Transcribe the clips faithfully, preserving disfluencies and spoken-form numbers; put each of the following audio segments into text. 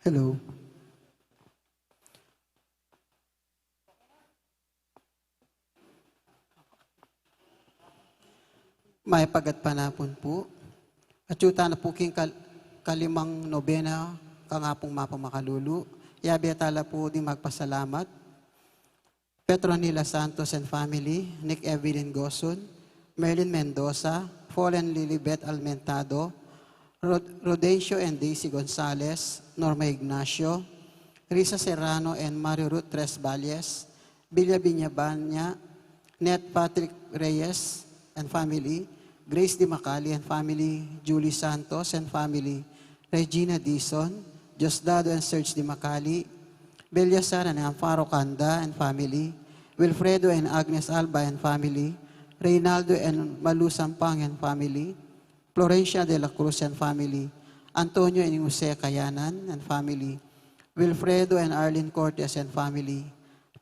Hello. Mayap a gatpanapun pu. Atyu tana pu king kal-, kalimang nobena kang Apung Mapamakalulu. Yabe tala pu ding magpasalamat. Petronila Santos and family, Nick Evelyn Gosun, Merlin Mendoza, Paul and Lilibet Almentado, Rod-, Rodencio and Daisy Gonzalez, Norma Ignacio, Risa Serrano and Mario Ruth Tres Valles, Villa Viñabaña, Net Patrick Reyes and family, Grace Di Macali and family, Julie Santos and family, Regina Dizon, Diosdado and Serge Di Macali, Beliasar and Amparo Canda and family, Wilfredo and Agnes Alba and family, Reynaldo and Malu Sampang and family, Florencia de la Cruz and family, Antonio and Jose Cayanan and family, Wilfredo and Arlene Cortes and family,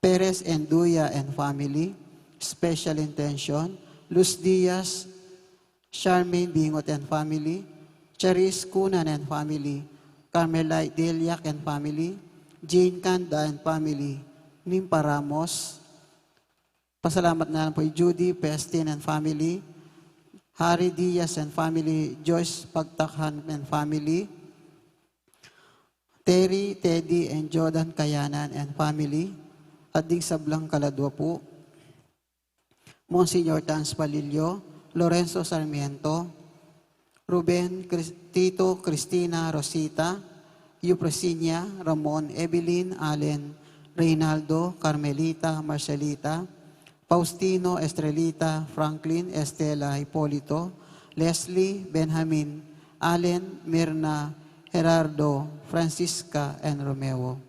Perez and Duya and family, special intention, Luz Diaz, Charmaine Bingot and family, Charis Cunan and family, Carmelite Deliac and family, Jane Canda and family, Nimpa Ramos. Pasalamat na rin po kay Judy Pestin and family, Harry Diaz and family, Joyce Pagtakhan and family, Terry, Teddy, and Jordan Kayanan and family, at ding sablang kaladwa po, Monsignor Tans Palillo, Lorenzo Sarmiento, Ruben, Cris-, Tito, Cristina, Rosita, Eupresinia, Ramon, Evelyn, Allen, Reynaldo, Carmelita, Marcelita, Faustino, Estrelita, Franklin, Estela, Hipolito, Leslie, Benjamin, Allen, Mirna, Gerardo, Francisca, and Romeo.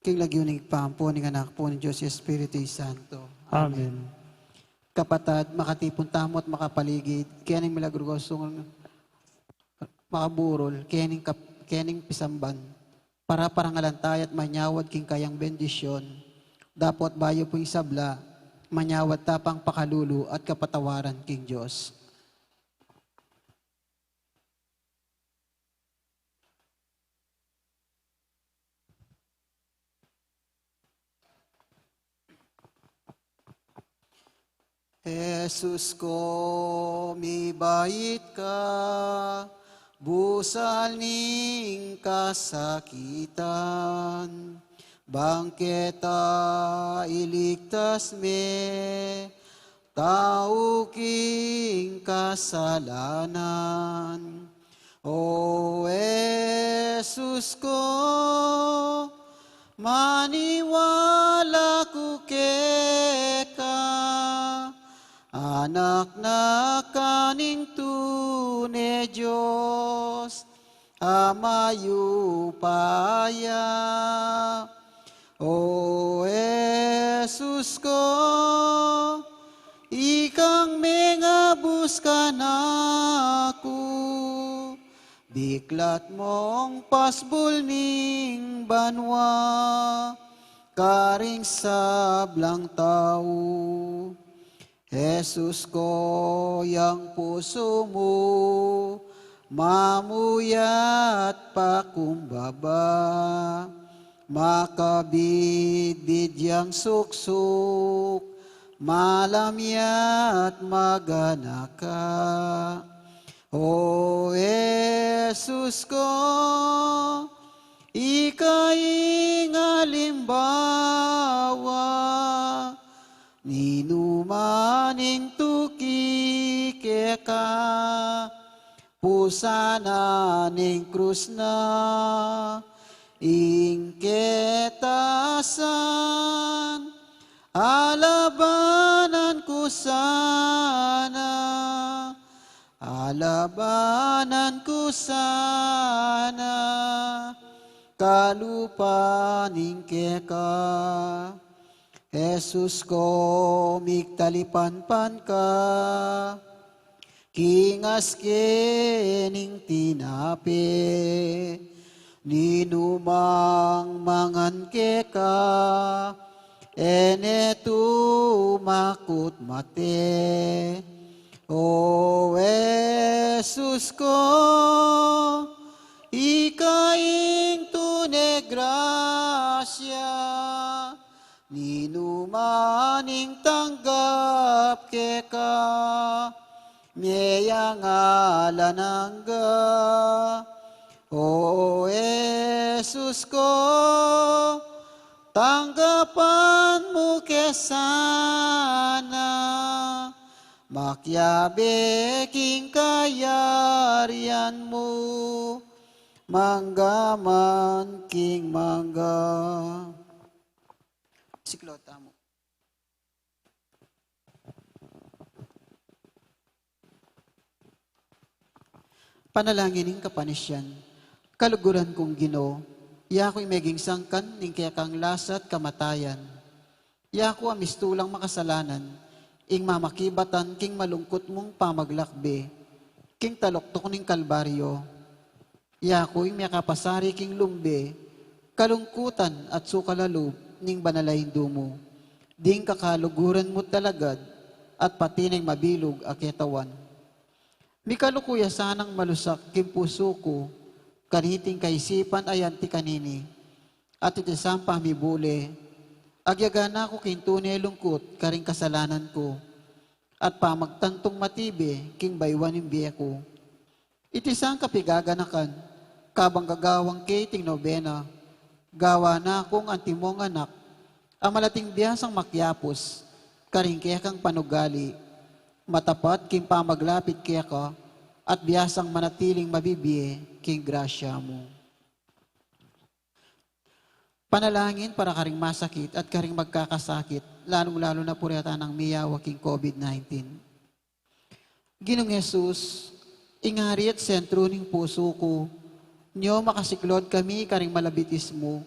King lagyu ning Ibpa, ampo ning Anak, ampo ning Dios Espiritu Santo. Amen. Amen. Kapatad, makatipun tamu at makapaligid kening milagrosong makaburol, kening kap-, kening pisamban. Para parangalan taya at manyawad king kayang bendisyon, dapot bayu pu ing sabla, manyawad ta pang pakalulu at kapatawaran king Dios. Jesus ko, mibait ka, busal ning kasakitan, bang keta iligtas me, tau king kasalanan. O Jesus ko, maniwala ku keka, anak na ka ning tune Dios, Ama yu pa ya. O Jesus ko, ikang mengabus kanaku, diklat mong pasbul ning banua karing sablang tau. Jesus ko, yang pusu mu mamuyat pakumbaba, makabidbid yang suksuk, malamyat maganaka. O Jesus ko, ika ing alimbawa, ninuman ing tuki keka, pusan na ning krus na ing ketasan, alabanan ku sana, alabanan ku sana, kalupa ning keka. Jesus ko, migtalipanpan ka, king aske ning tinape, ninumang mangan keka, e ne tumakut mate. O Jesus ko, ika ing tune grasya, ninuman ing tanggap keka, mie yang alang angga. O Jesus ko, tanggapan mu ke sana, makiabe king kayarian mu, mangga man king mangga. Siklod tamu. Panalangin ning kapanisian. Kaluguran kung Ginu, yaku ing meging sangkan ning kekang lasa at kamatayan. Yaku a mistulang makasalanan, ing mamakibatan king malungkut mung pamaglakbe king taluktuk ning Kalbaryo. Yaku ing mekapasari king lumbe, kalungkutan at sukal a lub ning banal a Indu mu, ding kakaluguran mu't alagad at pati neng mabilug a ketawan. Mikaluku ya sanang malusak king pusu ku kaniting kaisipan a anti kanini, at iti sang pamibule, agyaga na ku king tune lungkut karing kasalanan ku, at pamagtantung matibe king bayuan ning bie ku. Iti sang kapigaganakan, kabang gagawang ke iting nobena, gawa na kung antimong anak a malating biasang makiapus karing kekang panugali, matapat king pamaglapit keka, at biasang manatiling mabibie king grasya mu. Panalangin para karing masakit at karing magkakasakit, lalung-lalu na pu reta nang miyawa king COVID nineteen. Ginung Jesus, ing ari at sentru ning pusu ku, nyo makasiklod kami karing malabitis mu,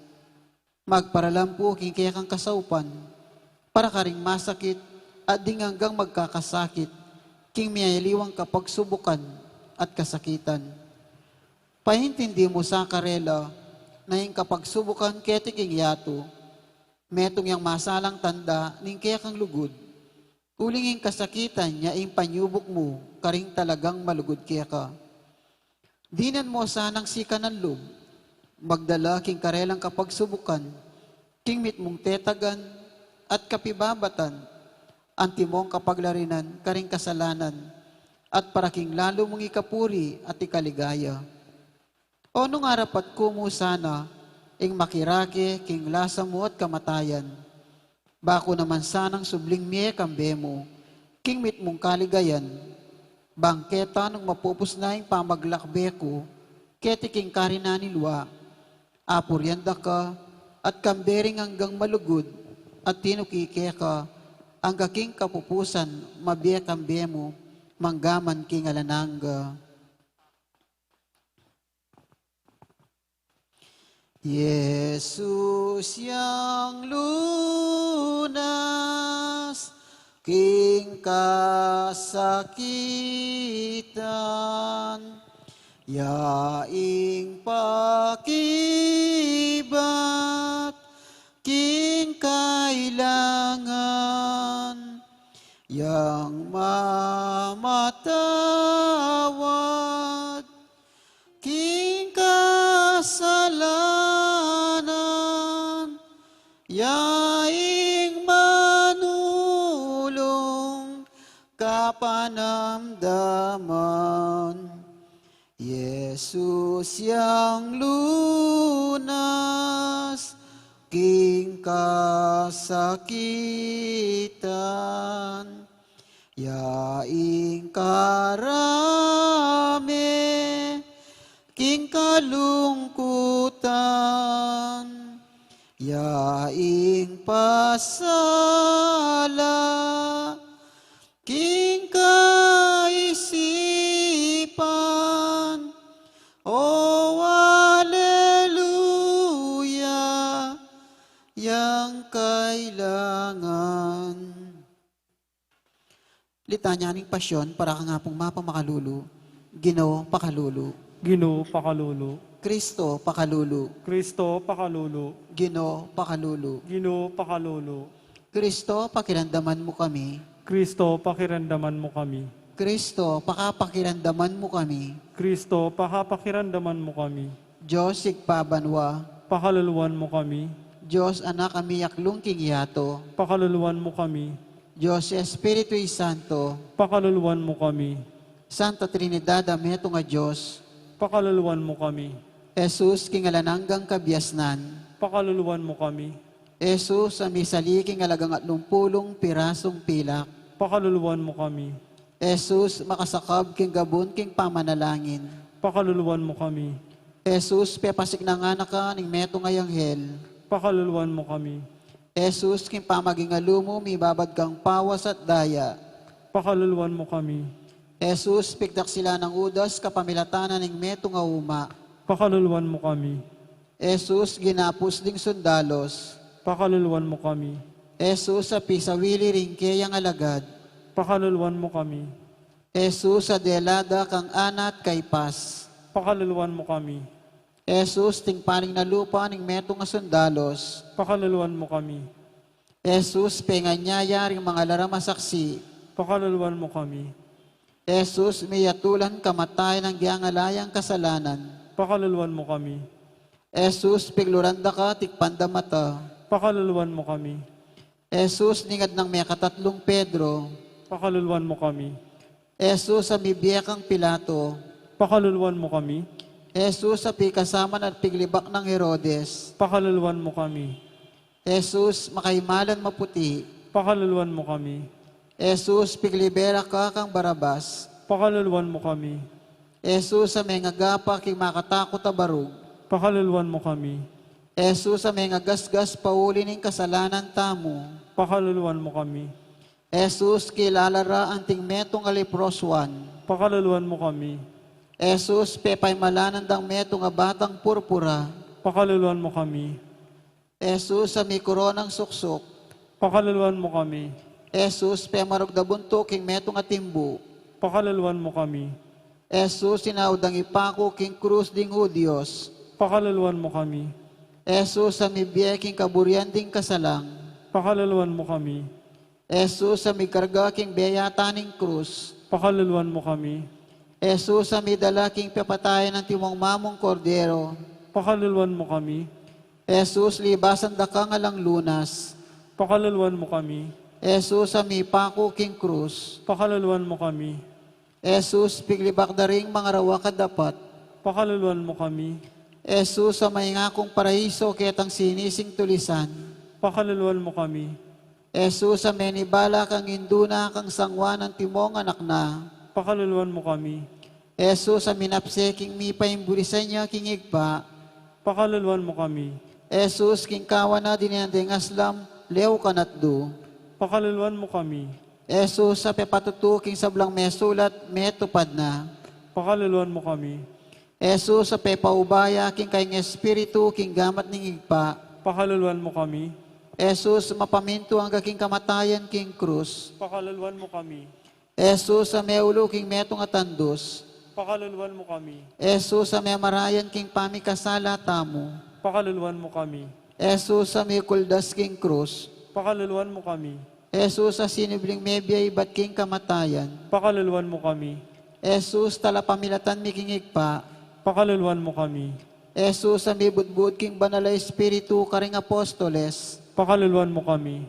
magparalampu king kekang kasaupan, para karing masakit at ding anggang magkakasakit, king miyaliwang kapagsubukan at kasakitan. Paintindi mu sa karela, na ing kapagsubukan keti king yatu, metung yang masalang tanda ning kekang lugud, uling ing kasakitan ya ing panyubuk mu karing talagang malugud keka. Dinan mu sanang sikanan lub, magdala king karelang kapagsubukan, king mitmung tetagan at kapibabatan, antimong kapaglarinan karing kasalanan, at para king lalu mung ikapuri at ikaligaya. O nung arapat ku mu sana ing makirake king lasa mu at kamatayan, baku naman sanang subling mie kambe mu king mitmung kaligayan, bang keta nung mapupus na ing pamaglakbe ku keti king karinan ning lua, apurian da ka at kambe ring anggang malugud at tinuki keka, angga king kapupusan mabie kambe mu, mangga man king alang angga. Jesus yang lunas king kasakitan, ya ing pakibat king kailangan, yang mamatawad king kasalanan, ya ing manulung kapanamdaman. Jesus yang lunas king kasakitan, ya ing karame king kalungkutan, ya ing pasala king kaisipan. O aleluya, yang kailangan. Litanya ning Pasyon para kang Apung Mapamakalulu. Ginu, pakalulu. Ginu, pakalulu. Kristo, pakalulu. Kristo, pakalulu. Ginu, pakalulu. Ginu, pakalulu. Kristo, pakiramdaman mu kami. Kristo, pakiramdaman mu kami. Kristo, pakapakiramdaman mu kami. Kristo, pakapakiramdaman mu kami. Dios, Ibpa banua. Pakaluluan mu kami. Dios, Anak a miyaklung king yatu. Pakaluluan mu kami. Dios, Espiritu Santo. Pakaluluan mu kami. Santa Trinidad a metung a Dios. Pakaluluan mu kami. Jesus, king alang anggang kabiasnan. Pakaluluan mu kami. Jesus, a misali king alagang atlumpulung pirasung pilak. Pakaluluan mu kami. Jesus, makasakab king gabun king pamanalangin. Pakaluluan mu kami. Jesus, pepasiknangan na ka ning metung a anghel. Pakaluluan mu kami. Jesus, king pamagingalu mu mibabad kang pawas at daya. Pakaluluan mu kami. Jesus, pigtaksilan nang Judas kapamilatan na ning metung a uma. Pakaluluan mu kami. Jesus, ginapus ding sundalos. Pakaluluan mu kami. Jesus, a pisawili ring keyang alagad. Pakaluluan mu kami. Jesus, a dela da kang Ana at Caiafas. Pakaluluan mu kami. Jesus, tingpaling na lupa ning metung a sundalos. Pakaluluan mu kami. Jesus, penganyaya ring mangalaram a saksi. Pakaluluan mu kami. Jesus, miyatulan kamatayan ning alang anggang kasalanan. Pakaluluan mu kami. Jesus, pigluran da ka, tikpan da mata. Pakaluluan mu kami. Jesus, ningad nang mekatatlung Pedro. Pakaluluan mu kami. Jesus, a mibie kang Pilato. Pakaluluan mu kami. Jesus, a pikasama na at piglibak nang Herodes. Pakaluluan mu kami. Jesus, makaimalan maputi. Pakaluluan mu kami. Jesus, piglibera ka kang Barabas. Pakaluluan mu kami. Jesus, a mengagapa king makatakut a barug. Pakaluluan mu kami. Jesus, a mengagasgas pauli ning kasalanan tamu. Pakaluluan mu kami. Jesus, kilala ra anting metung a leprosuan. Pakaluluan mu kami. Jesus, pepaimalanan dang metung a batang purpura. Pakaluluan mu kami. Jesus, a mikoronang suksuk. Pakaluluan mu kami. Jesus, pemarugdabun tu king metung a timbu. Pakaluluan mu kami. Jesus, inaudang ipaku king krus ding Judios. Pakaluluan mu kami. Jesus, a mibie king kaburian ding kasalang. Pakaluluan mu kami. Jesus, a mikarga king beyatan ning krus. Pakaluluan mu kami. Jesus, a midala king pepatayan nang timung mamung kordero. Pakaluluan mu kami. Jesus, libasan da kang alang lunas. Pakaluluan mu kami. Jesus, a mipaku king krus. Pakaluluan mu kami. Jesus, piglibak da ring mangarawak a dapat. Pakaluluan mu kami. Jesus, a maingaku king paraiso ketang sinising tulisan. Pakaluluan mu kami. Jesus, a menibala kang indu na kang sangwan nang timung anak na. Pakaluluan mu kami. Jesus, a minapse king mipaimbulisan ya king Ibpa. Pakaluluan mu kami. Jesus, king kawan na dininan deng aslam, lew kanatdu. Pakaluluan mu kami. Jesus, a pepatutu king sablang mesulat, metupad na. Pakaluluan mu kami. Jesus, a pepaubaya king kayang Espiritu king gamat ning Ibpa. Pakaluluan mu kami. Jesus, mapamintu angga king kamatayan king krus. Pakaluluan mu kami. Jesus, a meulu king metung a tandus. Pakaluluan mu kami. Jesus, a memarayan king pamikasala tamu. Pakaluluan mu kami. Jesus, a mikuldas king krus. Pakaluluan mu kami. Jesus, a sinubling mebie ibat king kamatayan. Pakaluluan mu kami. Jesus, talapamilatan mi king Ibpa. Pakaluluan mu kami. Jesus, a mibudbud king Banal a Espiritu karing apostoles. Pakaluluan mu kami.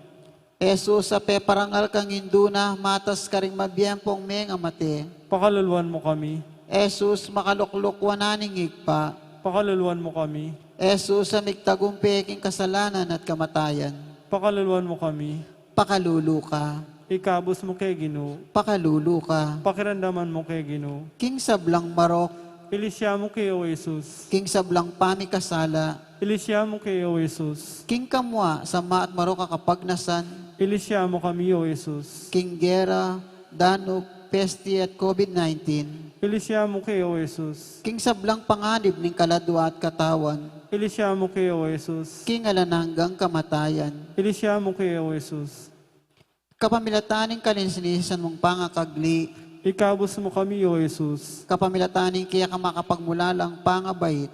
Jesus, a peparangal kang indu na matas karing mabiempong mengamate. Pakaluluan mu kami. Jesus, makalukluk wanan ning Ibpa. Pakaluluan mu kami. Jesus, a migtagumpe king kasalanan at kamatayan. Pakaluluan mu kami. Pakalulu ka. Ikabus mu ke Ginu. Pakalulu ka. Pakiramdaman mu ke Ginu. King sablang marok. Ilisya mu ke, O Jesus. King sablang pamikasala. Ilisya mu ke, O Jesus. King kamua, sama at marok a kapagnasan. Ilisya mu kami, O Jesus. King gera, danup, peste at COVID nineteen. Ilisya mu ke, O Jesus. King sablang panganib ning kaladua at katawan. Ilisya mu ke, O Jesus. King alang anggang kamatayan. Ilisya mu ke, O Jesus. Kapamilatan ning kalinisan mung pangakagli. Ikabus mu kami, O Jesus. Kapamilatan ning kekang makapagmulalang pangabait.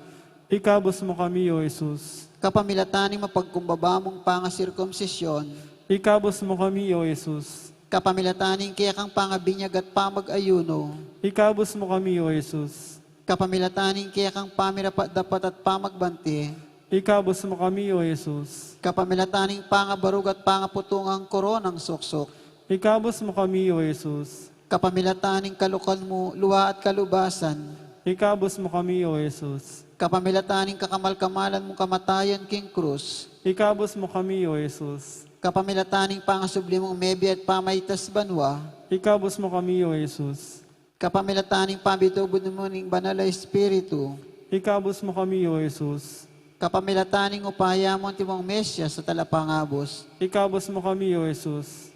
Ikabus mu kami, O Jesus. Kapamilatan ning mapagkumbaba mung pangasirkumsisyon. Ikabus mu kami, O Jesus. Kapamilatan ning kekang pangabinyag at pamag-ayuno. Ikabus mu kami, O Jesus. Kapamilatan ning kekang pamirapat-dapat at pamagbante. Ikabus mu kami, O Jesus. Kapamilatan ning pangabarug at pangaputungang koronang suksuk. Ikabus mu kami, O Jesus. Kapamilatan ning kalukan mu, lua at kalubasan. Ikabus mu kami, O Jesus. Kapamilatan ning kakamal-kamalan mung kamatayan king krus. Ikabus mu kami, O Jesus. Kapamilatan ning pangasubli mung mebie at pamaitas banua. Ikabus mu kami, O Jesus. Kapamilatan ning pabitubud mu ning Banal a Espiritu. Ikabus mu kami, O Jesus. Kapamilatan ning upaya mu antimong Mesias a talapangabus. Ikabus mu kami, O Jesus.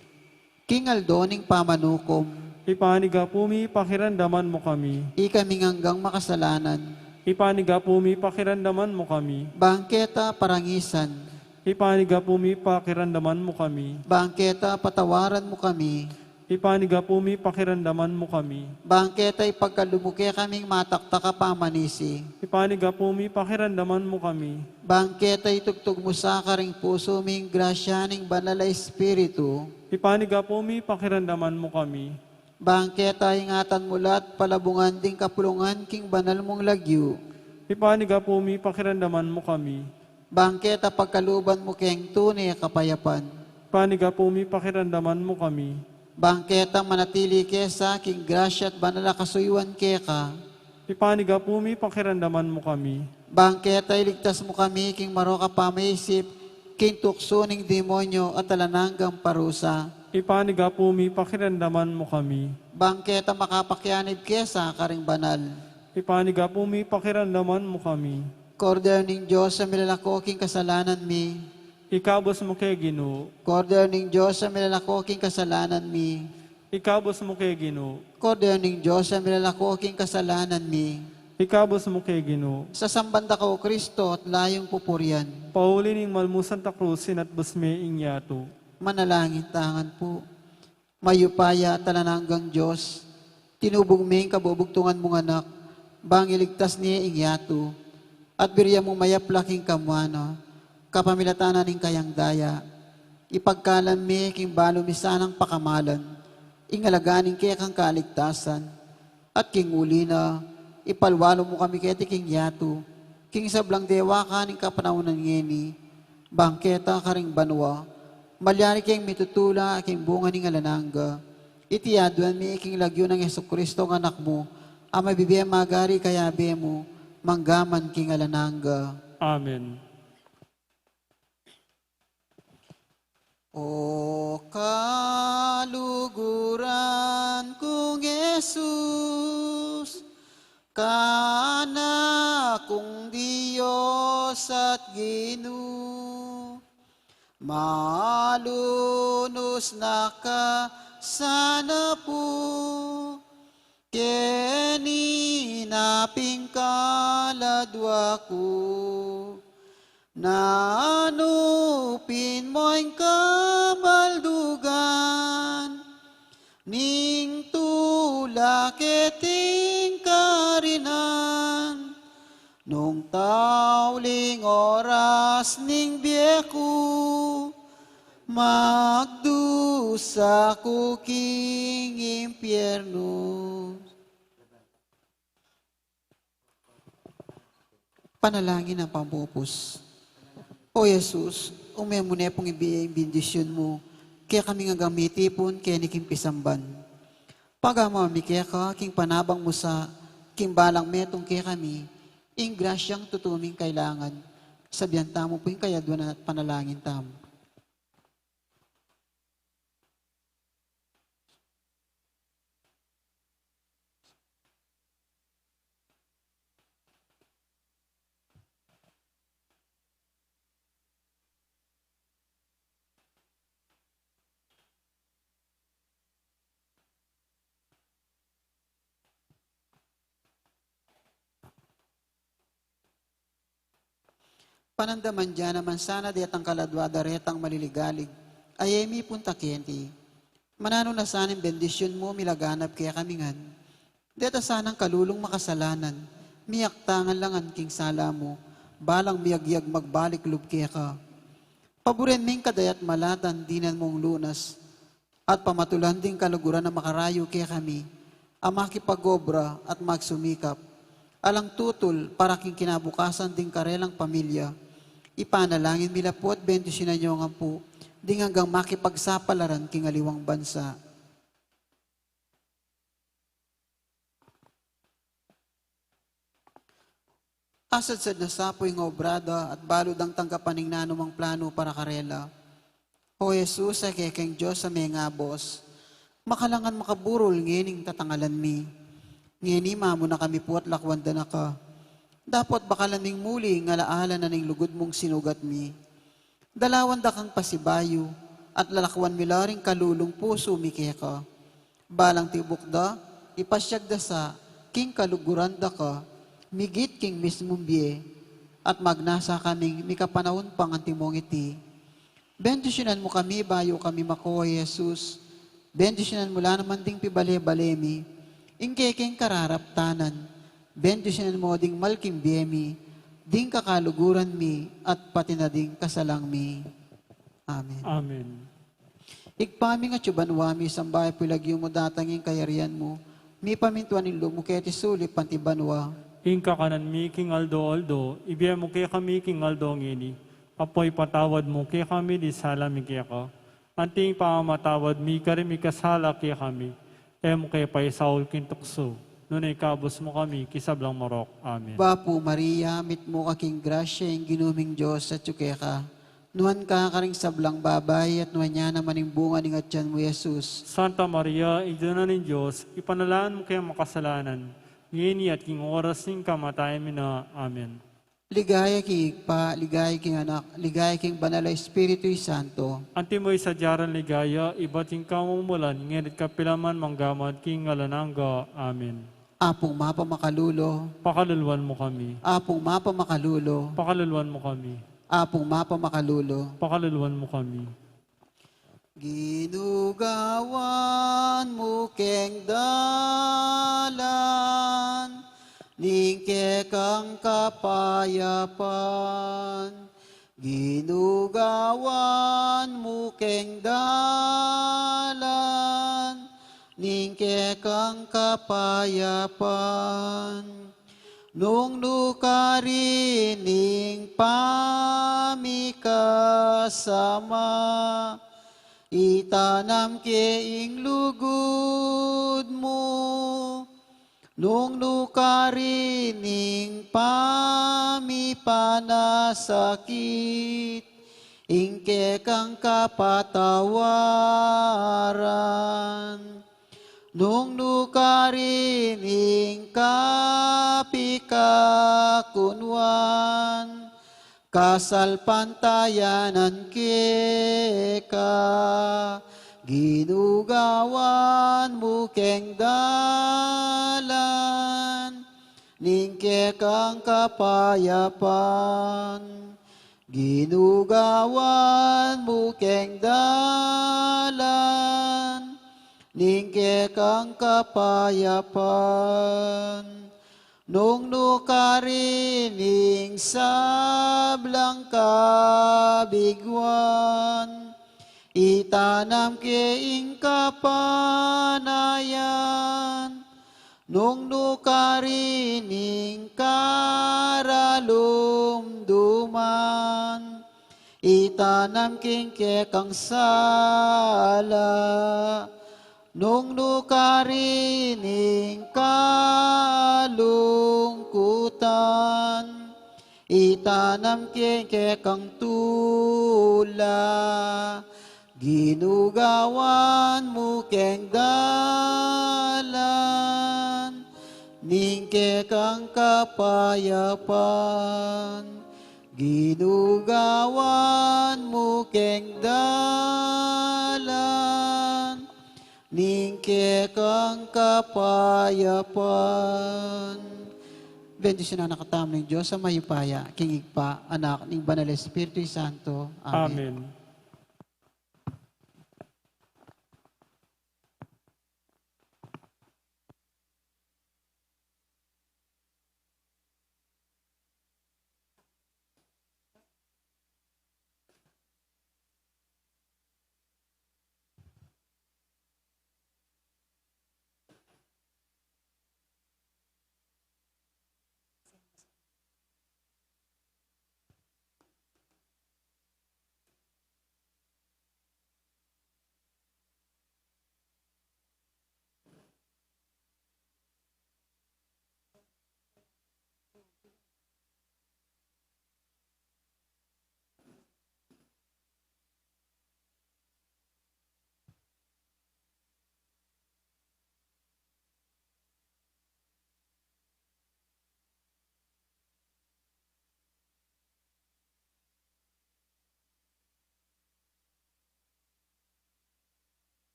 King aldo ning pamanukum. Ipanigapu mi, pakiramdaman mu kami. Ikaming anggang makasalanan. Ipanigapu mi, pakiramdaman mu kami. Bang keta parangisan. Ipanigapu mi, pakiramdaman mu kami. Bang keta patawaran mu kami. Ipanigapu mi, pakiramdaman mu kami. Bang keta ipagkalub mu kekaming mataktak a pamanisi. Ipanigapu mi, pakiramdaman mu kami. Bang keta itugtug mu sa karing pusu ming grasya ning Banal a Espiritu. Ipanigapu mi, pakiramdaman mu kami. Bang keta ingatan mu la at palabungan ding kapulungan king banal mung lagyu. Ipanigapu mi, pakiramdaman mu kami. Bang keta pagkaluban mu keng tune a kapayapan. Ipanigapu mi, pakiramdaman mu kami. Bang keta manatili ke sa king grasya at banal a kasuyuan keka. Ipanigapu mi, pakiramdaman mu kami. Bang keta iligtas mu kami king marok a pamaisip, king tuksu ning demonyo at alang anggang parusa. Ipanigapu mi, pakiramdaman mu kami. Bang keta makapakianib ke sa karing banal. Ipanigapu mi, pakiramdaman mu kami. Kordero ning Dios a milalako king kasalanan mi. Ikabus mu ke Ginu. Kordero ning Dios a milalako king kasalanan mi. Ikabus mu ke Ginu. Kordero ning Dios a milalako king kasalanan mi. Ikabus mu ke Ginu. Sasamban da ka, O Kristo, at layung pupurian. Pauli ning malmus a krus, inatbus me ing yatu. Manalangin tangan pu. Mayupaya at alang anggang Dios, tinubug me ing kabubugtungan mung Anak, bang iligtas ne ing yatu, at buri mung mayap la king kamua na, kapamilatan na ning kayang daya, ipagkalam me king balu mi sanang pakamalan, ing alaga ning kekang kaligtasan, at king uli na, ipalwalu mu kami keti king yatu, king sablang dewakan ning kapanaunan ngeni, bang keta karing banua, malyari keng mitutula king bunga ning alang angga. Iti aduan mi king lagyu nang Jesucristo a Anak mu, a mabibie magari kayabe mu, mangga man king alang angga. Amen. O kaluguran kung Jesus, kana kung Dios at Ginu, malunus na ka sana pu, keni na pin kaladwa ku. Nanu pin mo ing kabaldugan ning tula keting karinan, nung tauling oras ning bie ku, magdusa ku king impyernu. Panalangin a pamupus. O Jesus, ume mu ne pung ibie ing bendisyun mu kekami ngan mitipun keni king pisamban. Pagamu mi keka king panabang mu sa king balang metung kekami ing grasyang tutu ming kailangan. Sabian tamu pu ing kayadwanan at panalangin tamu. Panandaman da naman sana detang kaladwa da retang maliligalig a e mipunta keti. Mananu na sana ing bendisyun mu milaganap kekami ngan. Deta sanang kalulung makasalanan, miaktangan la ngan king sala mu, balang miagyag magbalik lub keka. Paburen ming kadayat malatan dinan mung lunas, at pamatulan ding kaluguran a makarayu kekami, a makipag-obra at magsumikap. Alang tutul para king kinabukasan ding karelang pamilya, ipanalangin mi la pu at bendisyunan yu ngan pu, ding anggang makipagsapalaran king aliwang bansa. Asadsad na sa pu ing obra da at balu dang tanggapan ing nanumang planu para karela. O Jesus, a kekeng Dios a mengabus, makalangan makaburul ngening tatangalan mi. Ngeni mamu na kami pu at lakwan da na ka. Dapot bakalan ming muli ing ala-ala na ning lugud mung sinugat mi. Dalawan da kang pasibayu, at lalakwan mi la ring kalulung pusu mi keka. Balang tibuk da, ipasyag da sa, king kaluguran da ka, migit king mismung bie, at magnasa kaming mikapanaun pang antimong iti. Bendisyunan mu kami bayu kami mako, Jesus. Bendisyunan mu la naman ding pibale-bale mi, ing kekeng kararaptanan. Bendisyunan mu ding mal king bie mi, ding kakaluguran mi, at pati na ding kasalang mi. Amen. Amen. Ibpa mi, atsu ka banua, misamban ya pu ing lagyu mu, datang ya ing kayarian mu, mipamintuan ing lub mu keti sulip anti banua. Ing kakanan mi king aldo-aldo, ibie mu kekami king aldo ngeni, at ipatawad mu kekami ding sala mi keka, anti ing pamamatawad mi karing mikasala kekami. E mu ke paisaul king tuksu, nune ikabus mu kami king sablang marok. Amen. Bapu Maria, mitmu ka king grasya, ing Ginu ming Dios atsu keka. Nuan ka karing sablang babai, at nuan ya naman ing bunga ning atian mu, Jesus. Santa Maria, Indu na ning Dios, ipanalangin mu kaming makasalanan, ngeni at king oras ning kamatayan mi na. Amen. Ligaya king Ibpa, ligaya king Anak, ligaya king Banal a Espiritu Santo. Antimo ing sadya rang ligaya, ibat king kamumulan, ngeni at kapilan man, mangga man king alang angga. Amen. Apung mapamakalulu. Pakaluluan mu kami. Apung mapamakalulu. Pakaluluan mu kami. Apung mapamakalulu. Pakaluluan mu kami. Ginu, gawan mu keng dalan ning kekang kapayapan. Ginu, gawan mu keng dalan ning kekang kapayapan. Nung nukarin ing pamikasama, itanam ke ing lugud mu. Nung nukarin ing pamipanasakit, ing kekang kapatawaran. Nung nukarin ing kapikakunuan, kasalpantayanan keka. Ginu, gawan mu keng dalan ning kekang kapayapan. Ginu, gawan mu keng dalan ning kekang kapayapan. Nung nu karin ing sablang kabiguan, itanam ke ing kapanayan. Nung nu karin ing karalumduman, itanam king kekang sala. Nung nu karin ing kalungkutan, itanam king kekang tula. Ginu, gawan mu keng dalan ning kekang kapayapan. Ginu, gawan mu keng dalan ning kekang kapayapan. Bendisyunan na katamu ning Dios a mayupaya, king Ibpa, Anak, ning Banal Espiritu Santo. Amen. Amen.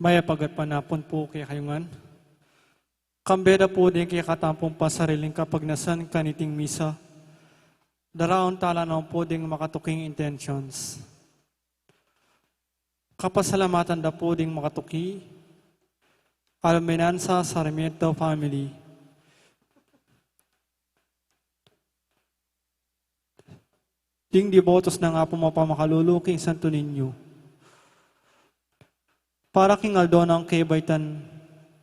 Mayap a gatpanapun pu kekayu ngan. Kambe da pu ding kekatamung pasariling kapagnasan kaniting misa, daraun tala naman pu ding makatuking intentions. Kapasalamatan da pu ding makatuki, Almenanza Sarmiento family. Ding debotos nang Apu mapamakalulu king Santo Niño. Para king aldo nang kebaitan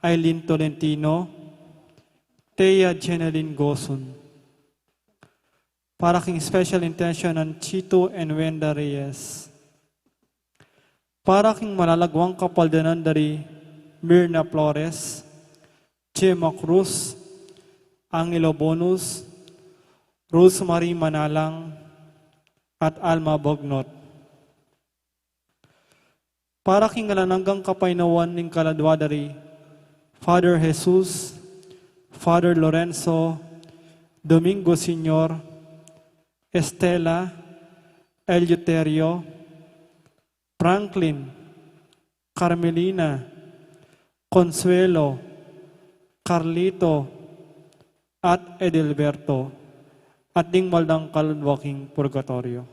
Aileen Tolentino, Thea Jeneline Goson. Para king special intention nang Chito and Wenda Reyes. Para king malalagwang kapaldanan dari Mirna Flores, Chema Cruz, Angelo Bonus, Rosemary Manalang, at Alma Bognot. Para king alang anggang kapaynawan ning kaladwa dari Father Jesus, Father Lorenzo, Domingo Senior, Estela, Eleuterio, Franklin, Carmelina, Consuelo, Carlito, at Edelberto, at ding maldang kaladwa king purgatorio.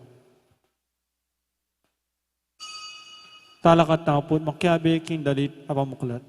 Talakad tamu pu't makiabe king dalit a pamuklat.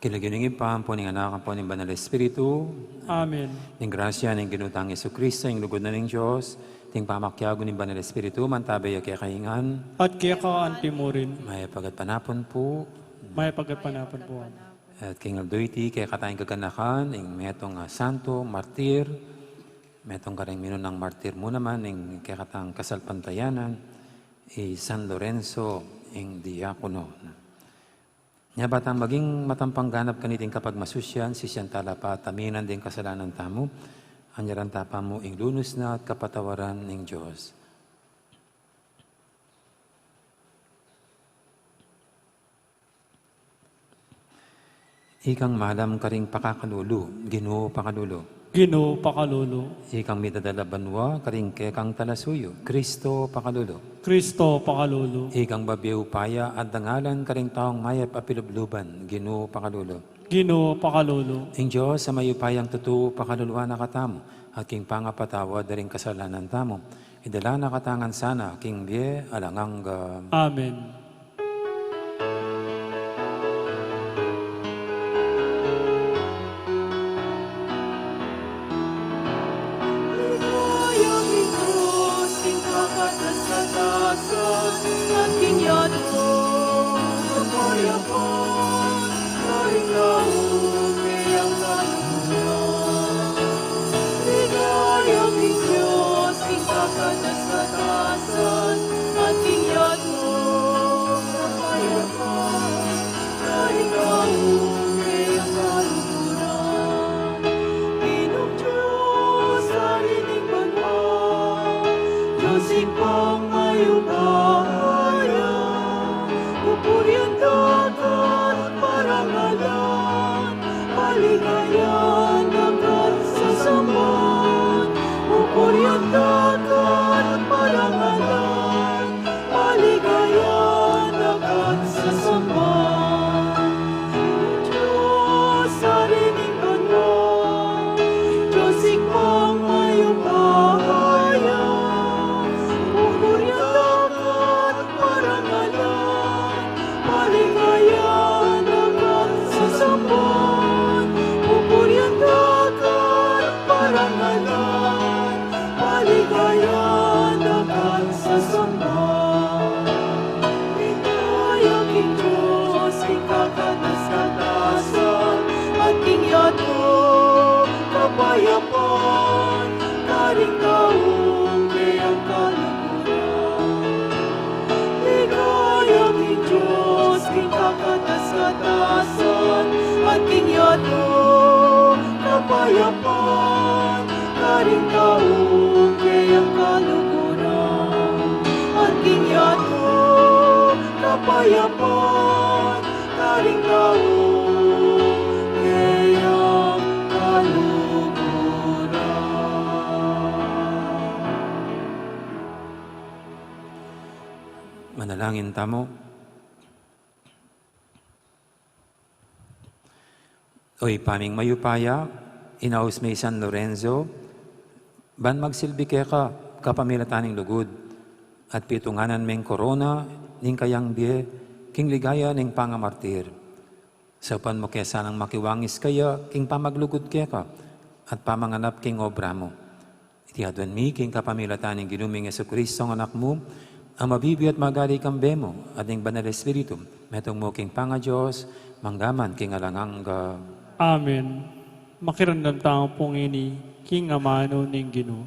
King lagyu ning Ibpa, ampo ning Anak, ampo ning Banal Espiritu. Amen. Ing grasya ning Ginu tang Jesucristo, ing lugud na ning Dios, ing pamakiabe ning Banal Espiritu, mantabe ya kekayu ngan. At keka anti mu rin. Mayap a gatpanapun pu. Mayap a gatpanapun pu. At king aldo iti, kekatang gaganakan ing metung a santo, martir, metung karing minunang martir mu naman ing kekatang kasalpantayanan, i San Lorenzo, ing diakono. Nya ba tang maging matampang ganap kaniting kapagmasusian, sisian tala pa taminan ding kasalanan tamu, anyaran ta pa mu ing lunus na at kapatawaran ning Dios. Ikang malam karing pakakalulu, Ginu pakalulu. Ginu pakalulu. Ikang mitadal a banua karing kekang talasuyu, Kristo pakalulu. Kristo pakalulu. Ikang babie upaya at dangalan karing taung mayap a pilubluban, Ginu pakalulu. Ginu pakalulu. Ing Dios a mayupayang tutu pakaluluan na katamu, at king pangapatawad da ring kasalanan tamu, idala na katamu ngan sana king bie alang angga. Amen. Pupurian da ka at parangalan, paligayan da ka at sasamban. Pupurian da ka at parangalan, paligayan da ka at sasamban. Dios, Ari ning banua, Dios Ibpang mayupaya, pupurian da ka at parangalan, paligayan da ka at sasamban. Pupurian da ka at parangalan, paligayan da ka at sasamban. Ligaya king Dios king kakatas-katasan, at king yatu kapayapan, karing taung keyang kaluguran. Ligaya king Dios king kakatas-katasan, at king yatu kapayapan, karing taung keyang kaluguran. At king yatu kapayapan, karing taung keyang kaluguran. Manalangin tamu. O Ibpa ming mayupaya, inaus me i San Lorenzo, ban magsilbi keka kapamilatan ning lugud, at pitunganan meng korona ning kayang bie, king ligaya ning pangamartir. Saupan mu ke sanang makiwangis kaya king pamaglugud keka at pamanganap king obra mu. Iti aduan mi king kapamilatan ning Ginu ming Jesucristo, ing Anak mu, a mabibie at magari kambe mu, at ning Banal Espiritu, metung mu king pangaDios, mangga man king alang angga. Amen. Makiramdam tamu pung ini king amanu ning Ginu.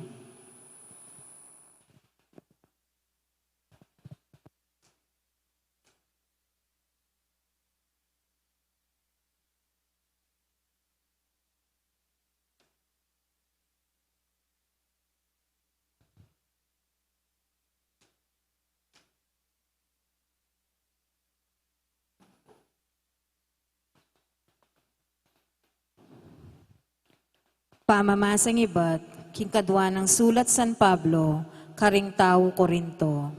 Pamamasang ibat king kadua nang sulat San Pablo karing tau Corinto.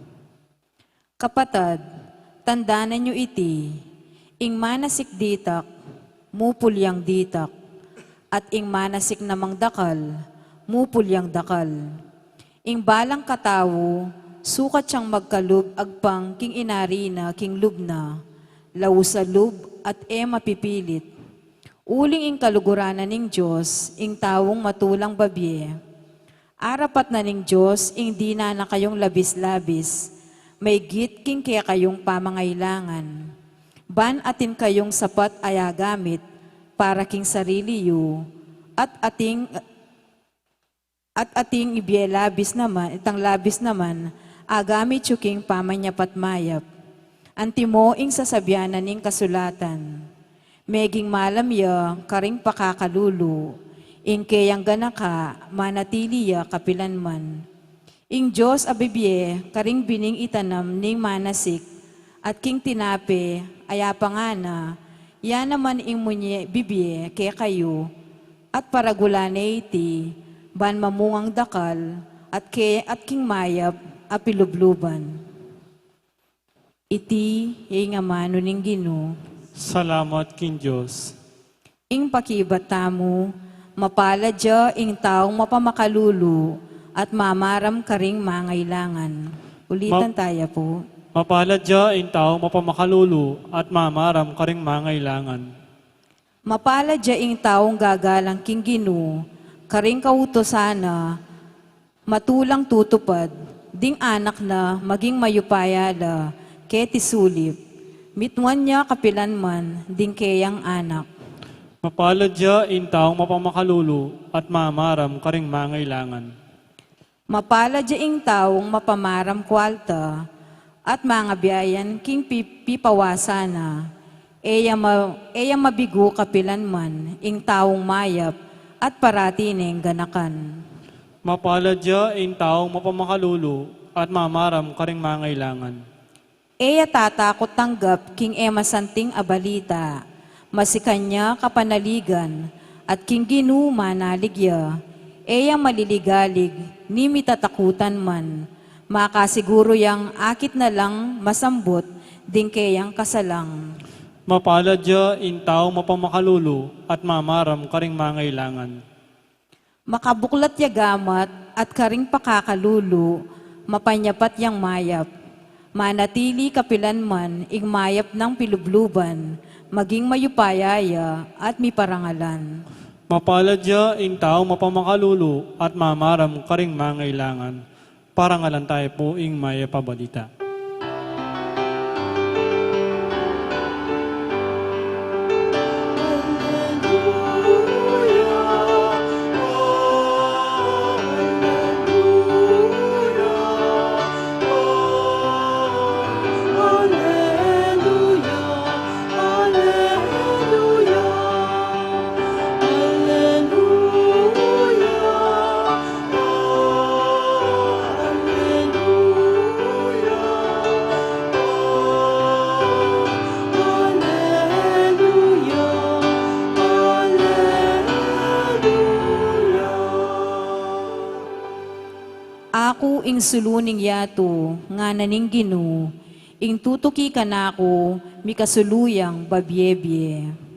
Kapatad, tandanan yu iti, ing manasik ditak, mupul yang ditak, at ing manasik namang dakal, mupul yang dakal. Ing balang katau, sukat yang magkalub agpang king inari na king lub na, laus a lub at e mapipilit. Uling ing kaluguran na ning Dios, ing taung matulang babie. Arapat na ning Dios, ing dinan na kayung labis-labis, maigit king kekayung pamangailangan. Ban atin kayung sapat a agamit para king sarili yu, at ating at ating ibie labis naman, itang labis naman, agamit yu king pamanyapat mayap. Antimo ing sasabian na ning kasulatan, meging malam ya karing pakakalulu, ing keyang ganaka, manatili ya kapilanman. Ing Dios a bibie karing bining itanam ning manasik, at king tinape a yapangana, ya naman ing munye bibie kekayu, at paragulan ne iti, ban mamungang dakal, at ke, at king mayap a pilubluban. Iti ya ing amanu ning Ginu. Salamat king Dios. Ing pakibat tamu, mapalad ya ing taung mapamakalulu at mamaram karing mangailangan. Ulitan Ma- taya pu. Mapalad ya ing taung mapamakalulu at mamaram karing mangailangan. Mapalad ya ing taung gagalang king Ginu, karing kautusan na, matulang tutupad, ding anak na maging mayupaya la keti sulip, mitmuan ya kapilanman ding keyang anak. Mapalad ya ing taung mapamakalulu at mamaram karing mangailangan. Mapalad ya ing taung mapamaram kwalta at mangabiayan king pi-, pipawasan na, e ya ma-, e ya mabigu kapilanman ing taung mayap at parati neng ganakan. Mapalad ya ing taung mapamakalulu at mamaram karing mangailangan. E ya tatakut tanggap king e masanting a balita, masikan ya kapanaligan, at king Ginu manalig ya, e ya maliligalig, ni mitatakutan man, makasiguru yang akit na lang masambut ding keyang kasalang. Mapalad ya ing taung mapamakalulu at mamaram karing mangailangan. Makabuklat ya gamat at karing pakakalulu, mapanyapat yang mayap. Manatili kapilanman ing mayap nang pilubluban, maging mayupaya ya at miparangalan. Mapalad ya ing taung mapamakalulu at mamaram karing mangailangan. Parangalan taya pu ing mayap a balita. Aku ing sulu ning yatu, ngana ning Ginu, ing tutuki kanaku, mikasulu yang babie-bie.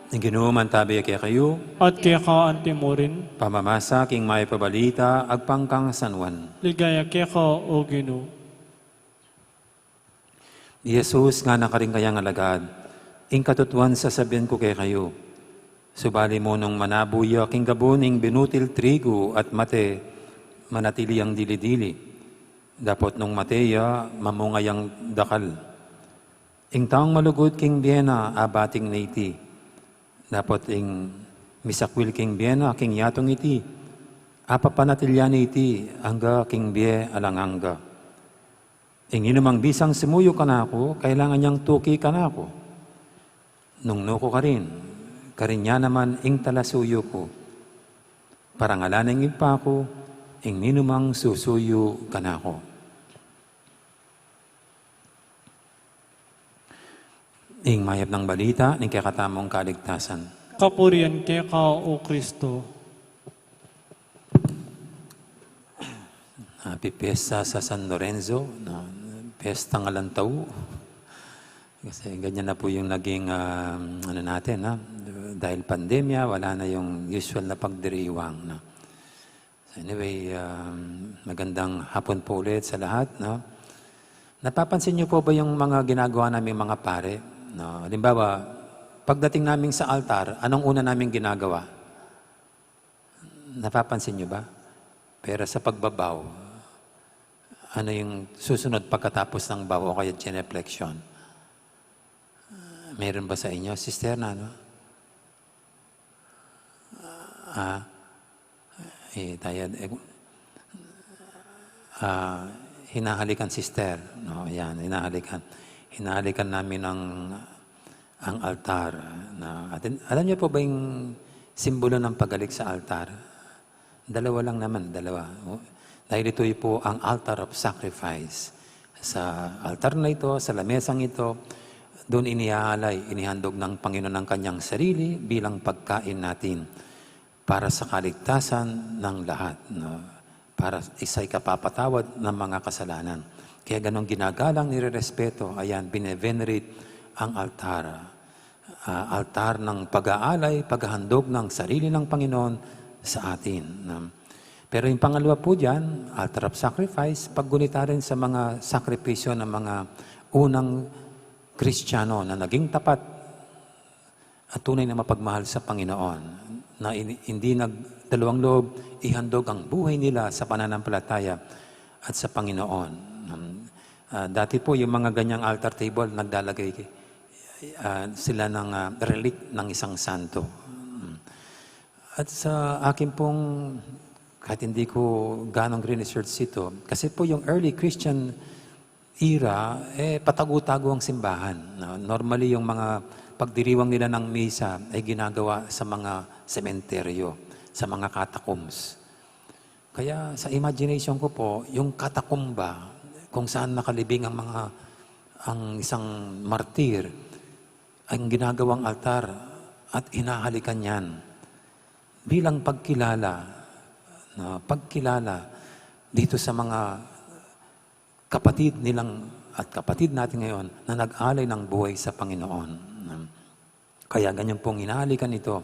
Ing Ginu mantabi ya kekayu. At keka antimurin. Pamamasa king mayap a balita agpang kang San Juan. Ligaya keka, O Ginu. I Jesus ngana karing kayang alagad, ing katutuan sasabian ku kekayu, subali mu nung manabu ya king gabun ing binutil trigu at mate, manatili yang dili-dili. Dapot nung mate ya, mamunga yang dakal. Ing taung malugud king bie na abating ne iti. Dapot ing misakwil king bie na king yatung iti, apapanatilyan ne iti angga king bie alang angga. Ing ninumang bisang sumuyu kanaku, kailangan yang tuki kanaku. Nung nuku karin, karin ya naman ing talasuyu ku. Parangalan ning Ibpa ku ing ninumang susuyu kanaku. Ing mayap nang balita ning kekatamung kaligtasan. Kapurian keka, O Kristo. Happy Fiesta sa San Lorenzo, no? Piyesta ng alang tau. Kasi ganyan na po yung naging, ah, ano natin, ha? Dahil pandemya, wala na yung usual na pagdiriwang, no? So anyway, um, magandang hapon po ulit sa lahat, no? Napapansin niyo po ba yung mga ginagawa naming mga pare? No? Halimbawa, pagdating naming sa altar, anong una naming ginagawa? Napapansin niyo ba? Pero sa pagbabaw, ano yung susunod pagkatapos ng baw o kaya genuflection? Meron ba sa inyo, Sister, na ano? Ah, eh, tayo, eh, ah, hinahalikan, Sister. No, yan, hinahalikan. Hinahalikan namin ang, ang altar. Na, atin, alam niyo po ba yung simbolo ng paghalik sa altar? Dalawa lang naman, dalawa. O, dahil ito po ang altar of sacrifice. Sa altar na ito, sa lamesang ito, doon iniaalay, inihandog ng Panginoon ang kanyang sarili bilang pagkain natin para sa kaligtasan ng lahat, no? Para sa ikapapatawad ng mga kasalanan. Kaya ganong ginagalang, nirerespeto, ayan, bine-venerate ang altar. Ah, altar ng pag-aalay, paghahandog ng sarili ng Panginoon sa atin, no? Pero yung pangalawa po dyan, altar of sacrifice, paggunita rin sa mga sakripisyo ng mga unang Kristiyano na naging tapat at tunay na mapagmahal sa Panginoon, na in-, hindi nagdalawang loob ihandog ang buhay nila sa pananampalataya at sa Panginoon. Um, ah, dati po, yung mga ganyang altar table, naglalagay, ah, sila ng, ah, relic ng isang santo. Um, at sa akin pong, kahit hindi ko ganong research ito, kasi po yung early Christian era, eh, patago-tago ang simbahan, no? Normally, yung mga pagdiriwang nila ng misa ay ginagawa sa mga sementeryo, sa mga catacombs. Kaya sa imagination ko po, yung katakumba, kung saan nakalibing ang mga, ang isang martir, ang ginagawang altar at hinahalikan yan bilang pagkilala, no? Pagkilala dito sa mga kapatid nilang at kapatid natin ngayon na nag-alay ng buhay sa Panginoon. Kaya ganyan pong hinahalikan ito,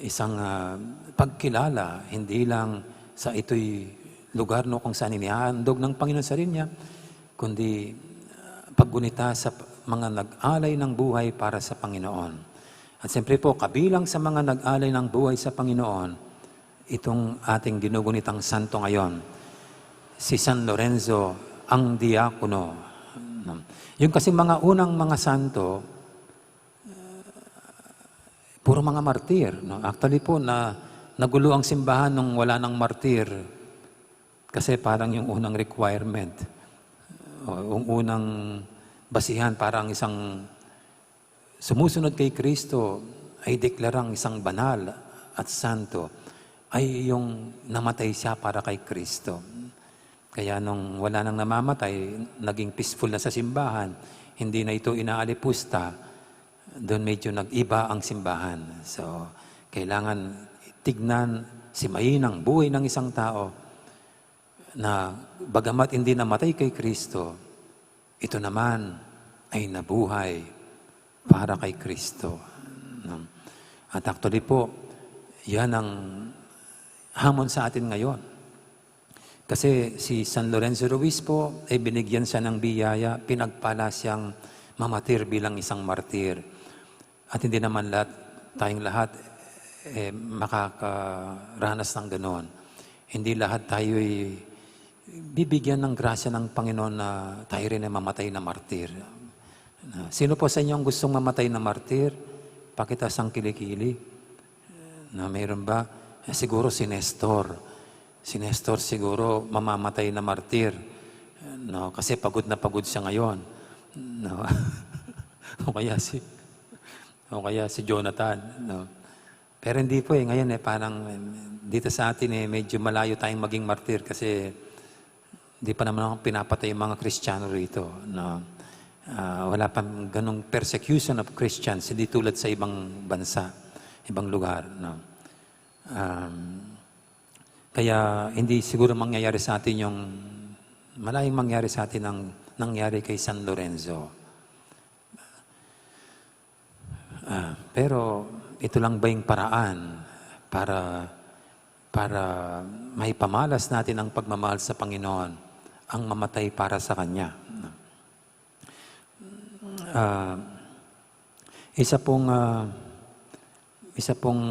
isang, ah, pagkilala, hindi lang sa ito'y lugar, no, kung saan inihahandog ng Panginoon sarili niya, kundi, ah, paggunita sa p-, mga nag-alay ng buhay para sa Panginoon. At siyempre po, kabilang sa mga nag-alay ng buhay sa Panginoon, itong ating ginugunitang santo ngayon, si San Lorenzo ang Diakono. Yung kasi mga unang mga santo, puro mga martir, no? Actually po, na, nagulo ang simbahan nung wala nang martir. Kasi parang yung unang requirement, o, yung unang basihan, parang isang sumusunod kay Kristo ay deklarang isang banal at santo, ay yung namatay siya para kay Kristo. Kaya nung wala nang namamatay, naging peaceful na sa simbahan, hindi na ito inaalipusta, doon medyo nag-iba ang simbahan. So, kailangan tignan, simayin ang buhay ng isang tao na bagamat hindi namatay kay Kristo, ito naman ay nabuhay para kay Kristo. No? At actually po, yan ang hamon sa atin ngayon. Kasi si San Lorenzo Ruiz po, eh, binigyan siya ng biyaya, pinagpala siyang mamatir bilang isang martir. At hindi naman lahat, tayong lahat, eh, makakaranas ng ganoon. Hindi lahat tayo'y bibigyan ng grasya ng Panginoon na tayo rin ay mamatay na martir. Na, sino po sa inyo ang gustong mamatay na martir? Pakitaas ang kilikili. Na, mayroon ba? Eh, siguro si Nestor. Si Nestor siguro mamamatay na martir. No, kasi pagod na pagod siya ngayon. No? O kaya si, o kaya si Jonathan, no? Pero hindi po eh, ngayon eh, parang, eh, dito sa atin eh, medyo malayo tayong maging martir kasi di pa naman ako pinapatay yung mga Kristiyano rito, no? Ah, wala pang ganong persecution of Christians, hindi tulad sa ibang bansa, ibang lugar, no? Um, Kaya hindi siguro mangyayari sa atin yung, malayong mangyari sa atin ang nangyari kay San Lorenzo. Ah, pero ito lang ba yung paraan para, para maipamalas natin ang pagmamahal sa Panginoon, ang mamatay para sa Kanya? Ah, isa pong, ah, isa pong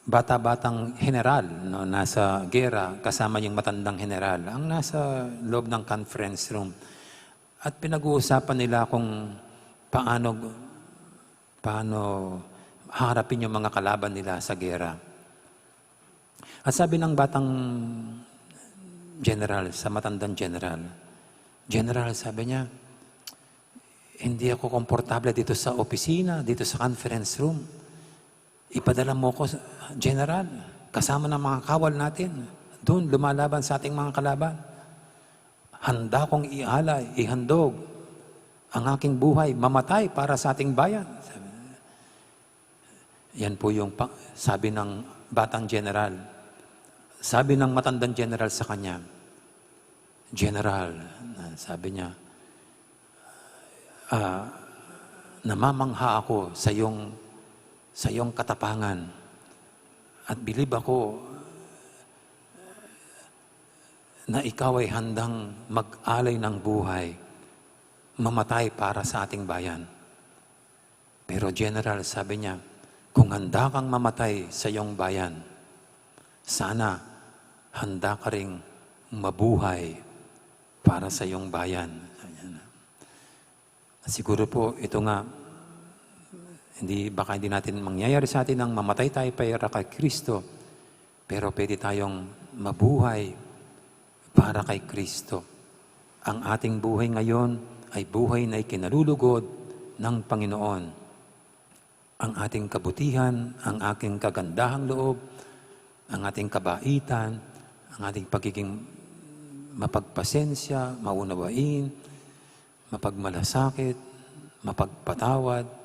bata-batang general, no, nasa gera kasama yung matandang general, ang nasa loob ng conference room. At pinag-uusapan nila kung paano, paano harapin yung mga kalaban nila sa gera. At sabi ng batang general sa matandang general, "General," sabi niya, "hindi ako komportable dito sa opisina, dito sa conference room. Ipadala mo ko, General, kasama ng mga kawal natin. Doon, lumalaban sa ating mga kalaban. Handa kong ialay, ihandog ang aking buhay, mamatay para sa ating bayan." Yan po yung pa-, sabi ng batang general. Sabi ng matandang general sa kanya, "General," na sabi niya, "ah, namamangha ako sa iyong, sa iyong katapangan. At bilib ako na ikaw ay handang mag-alay ng buhay, mamatay para sa ating bayan." "Pero General," sabi niya, "kung handa kang mamatay sa iyong bayan, sana handa ka ring mabuhay para sa iyong bayan." Sabi niya na. Siguro po, ito nga, hindi, baka hindi natin mangyayari sa atin ang mamatay tayo para kay Kristo, pero pwede tayong mabuhay para kay Kristo. Ang ating buhay ngayon ay buhay na ikinalulugod ng Panginoon. Ang ating kabutihan, ang ating kagandahang loob, ang ating kabaitan, ang ating pagiging mapagpasensya, maunawain, mapagmalasakit, mapagpatawad,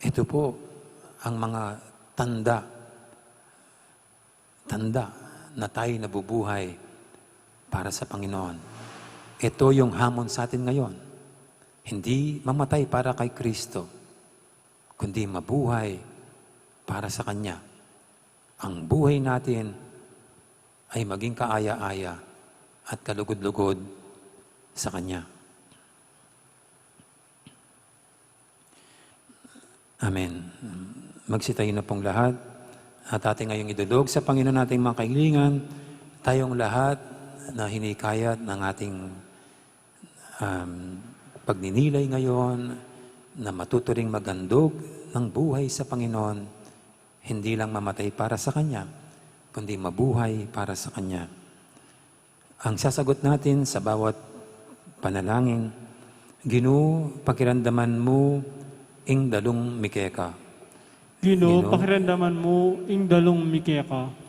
ito po ang mga tanda, tanda na tayo nabubuhay para sa Panginoon. Ito yung hamon sa atin ngayon. Hindi mamatay para kay Kristo, kundi mabuhay para sa Kanya. Ang buhay natin ay maging kaaya-aya at kalugod-lugod sa Kanya. Amen. Magsitayo na pong lahat. At atin ngayong idulog sa Panginoon ating mga kahilingan, tayong lahat na hinikayat ng ating, um, pagninilay ngayon, na matuturing magandog ng buhay sa Panginoon, hindi lang mamatay para sa Kanya, kundi mabuhay para sa Kanya. Ang sasagot natin sa bawat panalangin, "Ginu, pakiramdaman mu ing dalung mie keka." Ginu, Ginu, pakiramdaman mu ing dalung mie keka.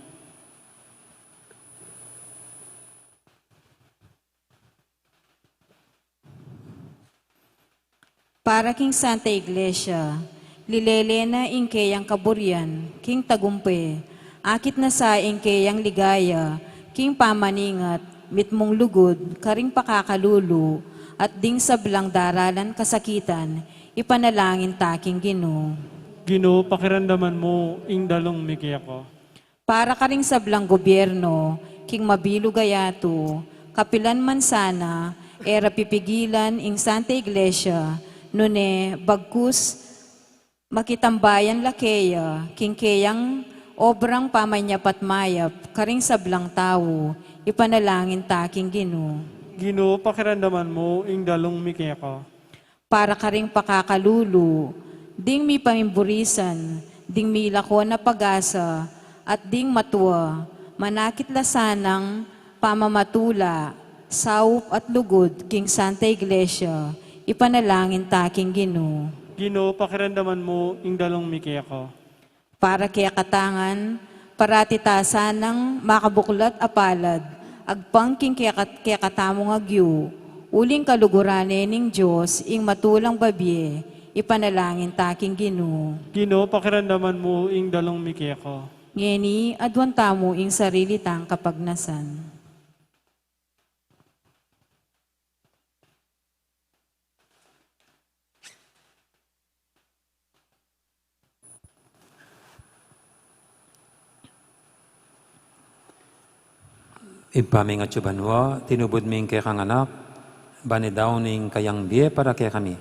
Para king Santa Iglesia, lilele na ing keyang kaburian king tagumpe, akit na sa ing keyang ligaya king pamaningat, mitmung lugud karing pakakalulu, at ding sablang daralan kasakitan, ipanalangin ta king Ginu. Ginu, pakiramdaman mu ing dalung mie keka. Para karing sablang gobyerno king mabilug a yatu, kapilan man sana, e ra pipigilan ing Santa Iglesia, nune bagkus makitambayan la keya king keyang obrang pamanyapat mayap karing sablang tau, ipanalangin ta king Ginu. Ginu, pakiramdaman mu ing dalung mie keka. Para karing pakakalulu, ding mipamimburisan, ding milako na pag-asa, at ding matua, manakit la sanang pamamatula, saup at lugud king Santa Iglesia, ipanalangin ta king Ginu. Ginu, pakiramdaman mu ing dalung mie keka. Para kekatamu ngan, parati ta sanang makabuklat a palad, agpang king keka-, kekatamung agyu, uling kaluguran ne ning Dios ing matulang babie, ipanalangin ta king Ginu. Ginu, pakiramdaman mu ing dalung mie keka. Ngeni, aduan tamu ing sarili tang kapagnasan. Ibpa ming atsu banua, tinubud ming kekang Anak, ban idaun ing kayang bie para kekami.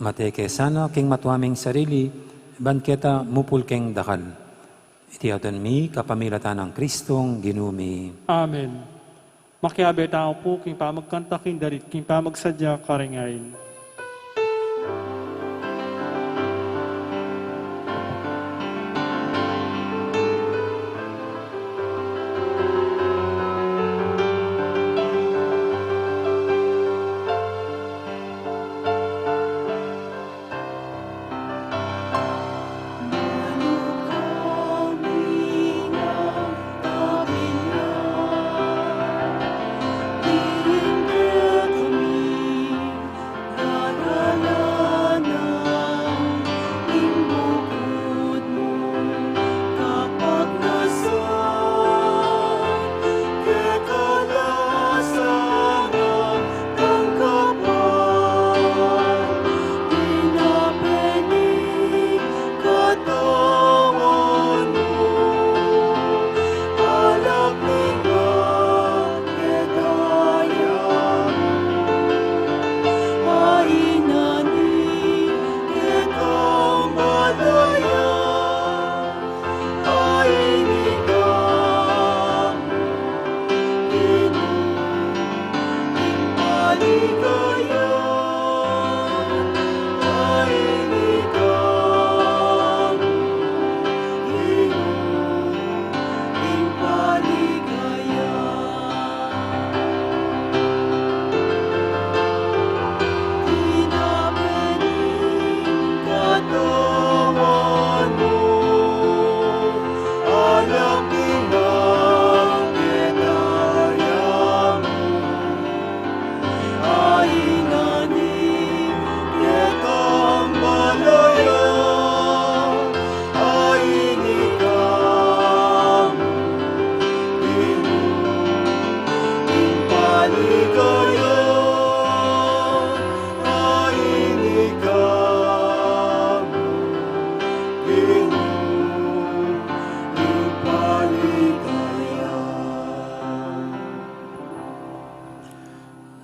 Mate ke sana king matua ming sarili, ban keta mupul keng dakal. Iti aduan mi kapamilatan nang Kristong Ginu mi. Amen. Makiabe tamu pu king pamagkanta king darit king pamagsadya karing ain.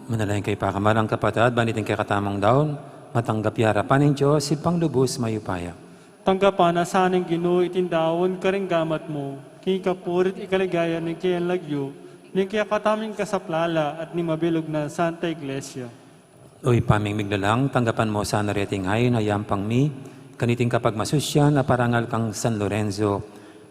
Manalangin kayu pakamalan kung kapatad, ban iting kekatamung daun, matanggap ya arapan ning Dios, Ibpang lubus mayupaya. Tanggapan na sa ning Ginu iting daun karing gamat mu, king kapurian at kaligayan ning kayang lagyu, ning kekatamung kasaplalan at ning mabilug nang Santa Iglesia. O Ibpa ming miglalang, tanggapan mu sana reting ain a yampang mi, kaniting kapagmasusyan a parangal kang San Lorenzo,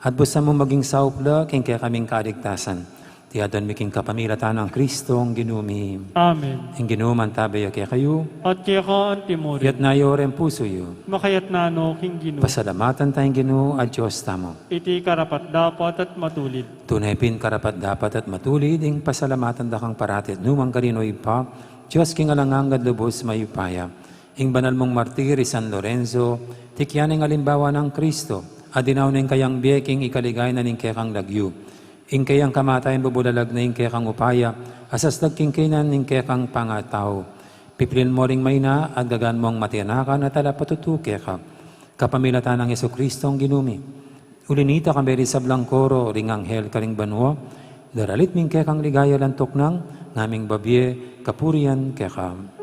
at busan mu maging saup la king kekaming kaligtasan. Iti aduan mi king kapamilatan nang Kristong Ginu mi. Amen. Ing Ginu mantabe ya kekayu. At keka antimurin. Iyatas yu reng pusu yu. Makayatas no king Ginu. Pasalamatan taya ing Ginu a Dios tamu. Iti karapat-dapat at matulid. Tune pin karapat-dapat at matulid, ing pasalamatan da kang parati at nu man karin, O Ibpa, Dios king alang angga at lubus mayupaya. Ing banal mung martir i San Lorenzo, tikyan ing alimbawa nang Kristo, a dinaun na ing kayang bie king ikaligaya na ning kekang lagyu. Ing kayang kamatayan bubulalag na ing kekang upaya, a sasdag king kaynan ning kekang pangatau. Pipilin mu ring maina at gagan mung matinakan at talapatutu keka. Kapamilatan nang Jesucristong Ginu mi. Uli nita, kambe ring sablang koro ring anghel karing banua, daralit mi ing kekang ligaya alang tuknang, ngaming babie kapurian keka.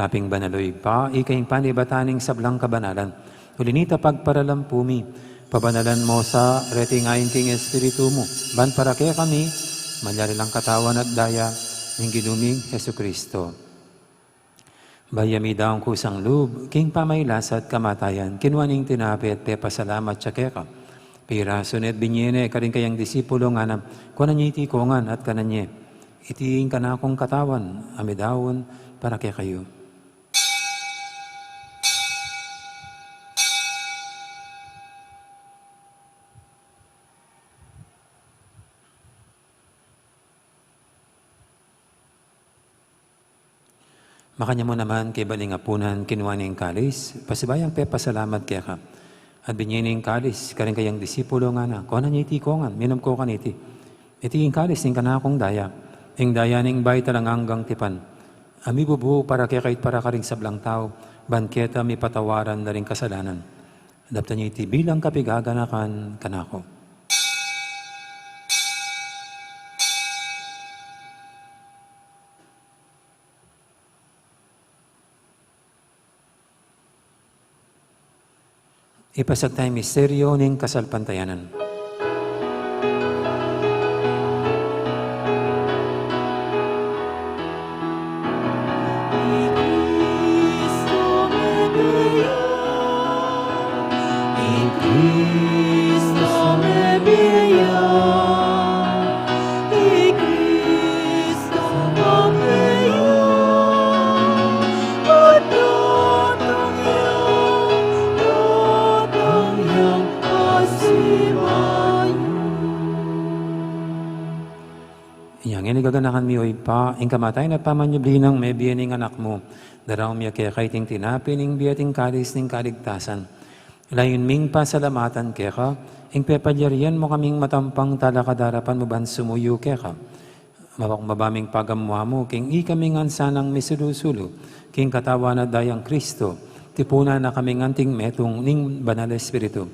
Kapin banal, o Ibpa, ika ing panibatan ning sablang kabanalan. Uli na nita pagparalampu mi, pabanalan mu sa reting ain king Espiritu mu, ban para kekami malyari lang katawan at daya ning Ginu ming Jesucristo. Bayu ya midaun kusang lub king pamagkasakit at kamatayan, kinua ne ing tinape at pepasalamat ya keka, pirasu ne at binye ne karing kayang disipulo, ngana, kuanan ye iti kongan at kanan ye. Iti ing kanakung katawan a midaun para kekayu. Makanyan mu naman, kaybat ning apunan, kinua ne ing kalis, pasibayu yang pepasalamat keka, at binye ne ing kalis karing kayang disipulo, ngana, kuanan ye iti kongan, minum ko kaniti. Iti ing kalis ning kanakung daya, ing daya ning bayu at alang anggang tipan, a mibubu para kekayu at para karing sablang tau, ban keta mipatawaran la ring kasalanan. Daptan ye iti bilang kapaganakan kanaku. Ipasiag taya ing misteryu ning kasalpantayanan. Inya ngeni gaganakan mi, o Ibpa, ing kamatayan at pamanyubli nang mebie ning Anak mu, daraun mi keka iting tinape ning bie at ing kalis ning kaligtasan. Layun ming pasalamatan keka ing pepalyarian mu kaming matampang talakad king arapan mu ban sumuyu keka. Mapakumbaba ming pagamuan mu king ikami ngan sanang misulu-sulu king katawan at dayang Kristo, tipunan na kaming anting metung ning Banal Espiritu.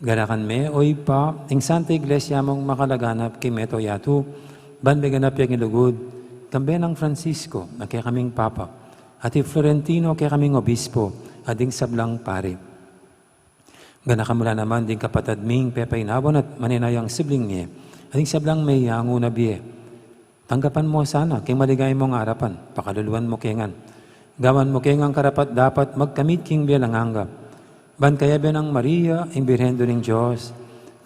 Ganakan me, o Ibpa, ing Santa Iglesia mung makalaganap king mabilug a yatu, ban miganap ya king lugud, kambe nang Francisco a kekaming Papa, at i Florentino a kekaming Obispo, at ding sablang pari. Ganakan mu la naman ding kapatad ming pepainawan at manenayang sibling mie, at ding sablang meyangu na bie. Tanggapan mu sana king maligaya mung arapan, pakaluluan mu ke ngan. Gawan mu ke ngan karapat-dapat magkamit king bie alang angga. Ban kayabe nang Maria, ing Birhen Indu ning Dios,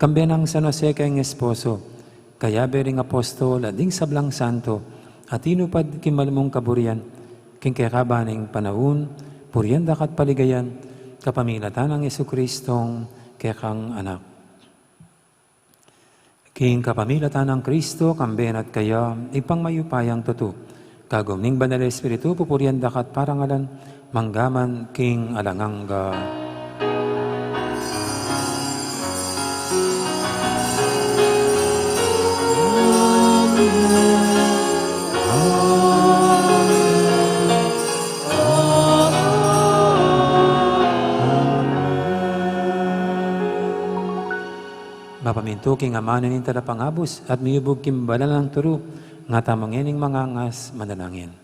kambe nang San Jose kayang esposo, kayabe ring apostol at ding sablang santo a tinupad king malmung kaburian, king kekaban ning panaun, purian da ka at paligayan, kapamilatan nang Jesucristong kekang Anak. King kapamilatan nang Kristo, kambe na at kaya, Ibpang mayupayang tutu, kagum ning Banal Espiritu, pupurian da ka at parangalan, mangga man king alang angga. Mapamintu king amanu ning Talapangabus at miyubug king banal nang turu, nga tamu ngening mangangas manalangin.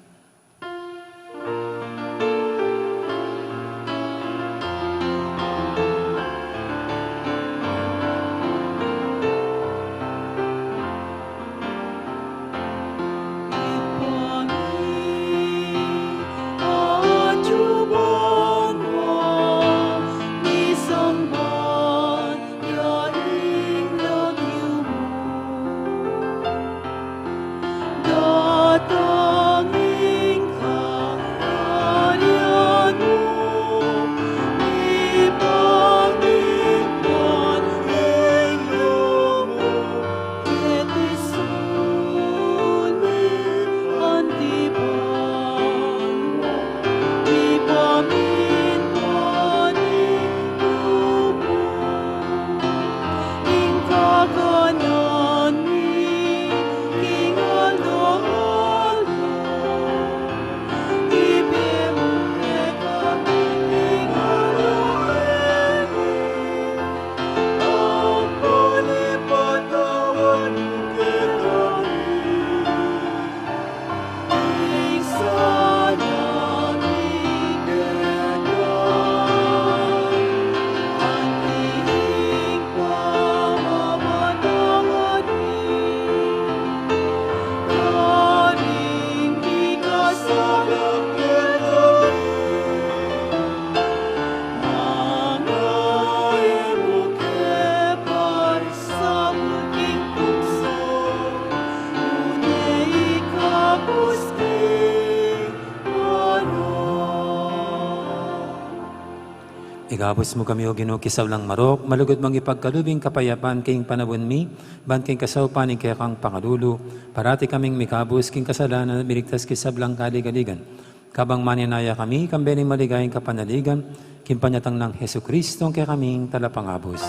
Ikabus mu kami, O Ginu, king sablang marok, malugud mung ipagkalub ing kapayapan king panaun mi, ban king kasaupan ning kekang pangalulu, parati kaming mikabus king kasalanan at miligtas king sablang kaligaligan. Kabang manenaya kami, kambe ning maligayang kapanaligan, king panyatang nang Jesucristo, a kekaming Talapangabus.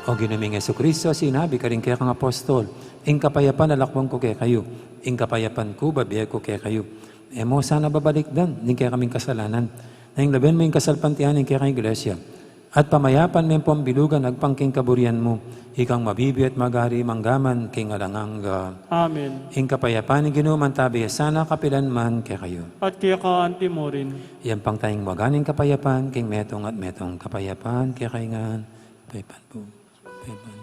O Ginu ming Jesucristo, sinabi mu karing kekang apostol, ing kapayapan lakwan ku kekayu, ing kapayapan ku bibie ku kekayu. E mu sana babalikdan ding kekaming kasalanan, nune lawen mu ing kasalpantayanan ning kekang Iglesia, at pamayapan me pung bilugan agpang king kaburian mu, ikang mabibie at magari mangga man king alang angga. Amen. Ing kapayapan ning Ginu mantabi ya sana kapilan man kekayu. At keka anti mu rin. Iyampang taya ing maganang kapayapan king metung at metung. Kapayapan kekayu ngan. Kapayapan pu. Kapayapan.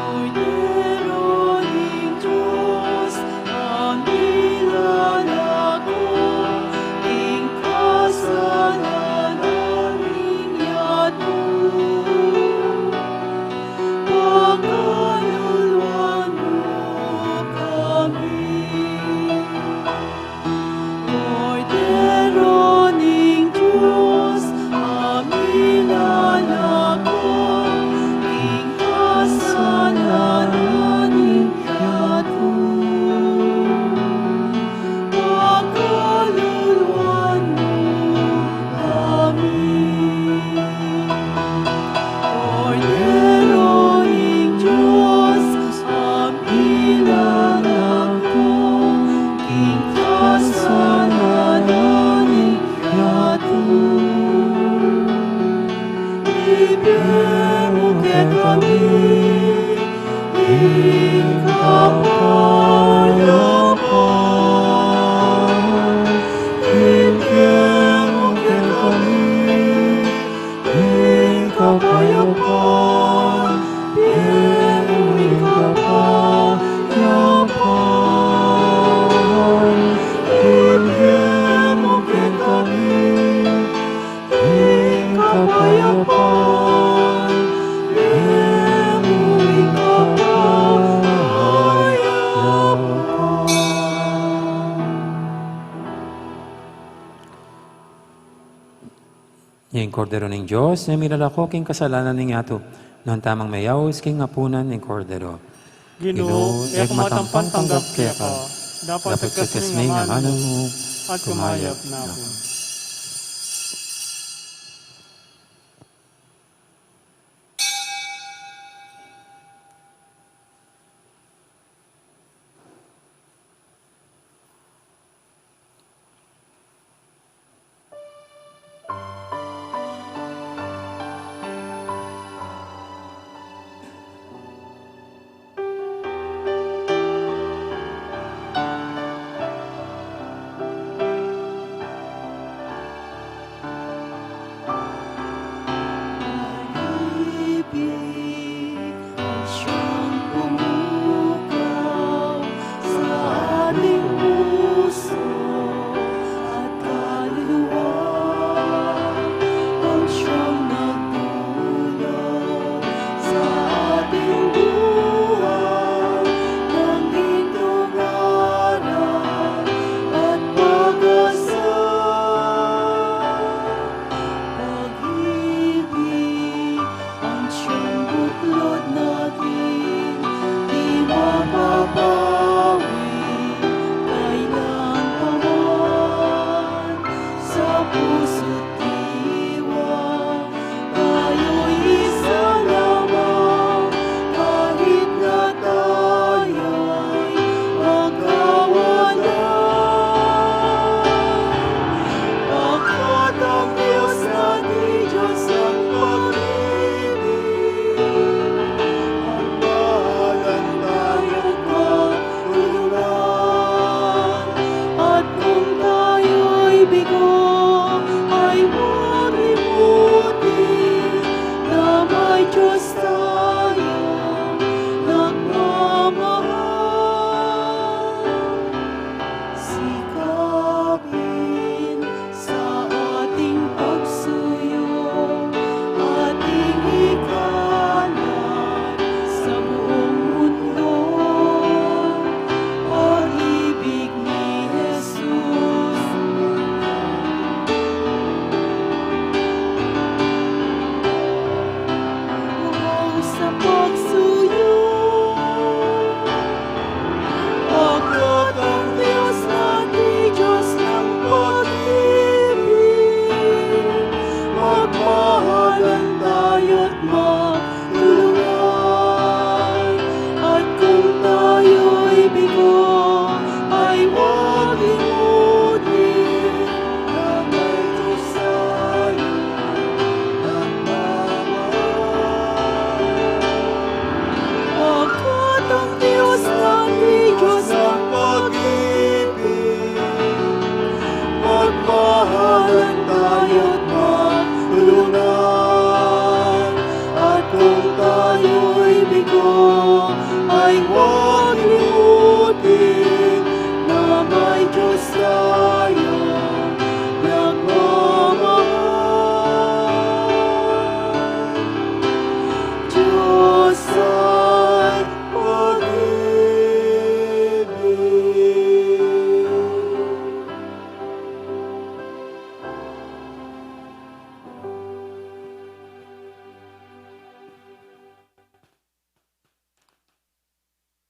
Kordero ning Dios, a milalako king kasalanan ning yatu, pakaluluan mu kami. Kordero ning Dios, a milalako king kasalanan ning yatu, pakaluluan mu kami. Kordero ning Dios, a milalako king kasalanan ning yatu, ibie mu kekami ing kapayapan. Ibie mu kekami ing kapayapan, ibie mu ing kapayapan, ibie mu kekami ing kapayapan, ibie mu ing kapayapan. Ing Kordero ning Dios, a milalako king kasalanan ning yatu, nuan tamung meyaus king apunan ning Kordero. Ginu, e ku matampang tanggap keka, dapot ketkas me ing amanu mu, at kumayap na ku.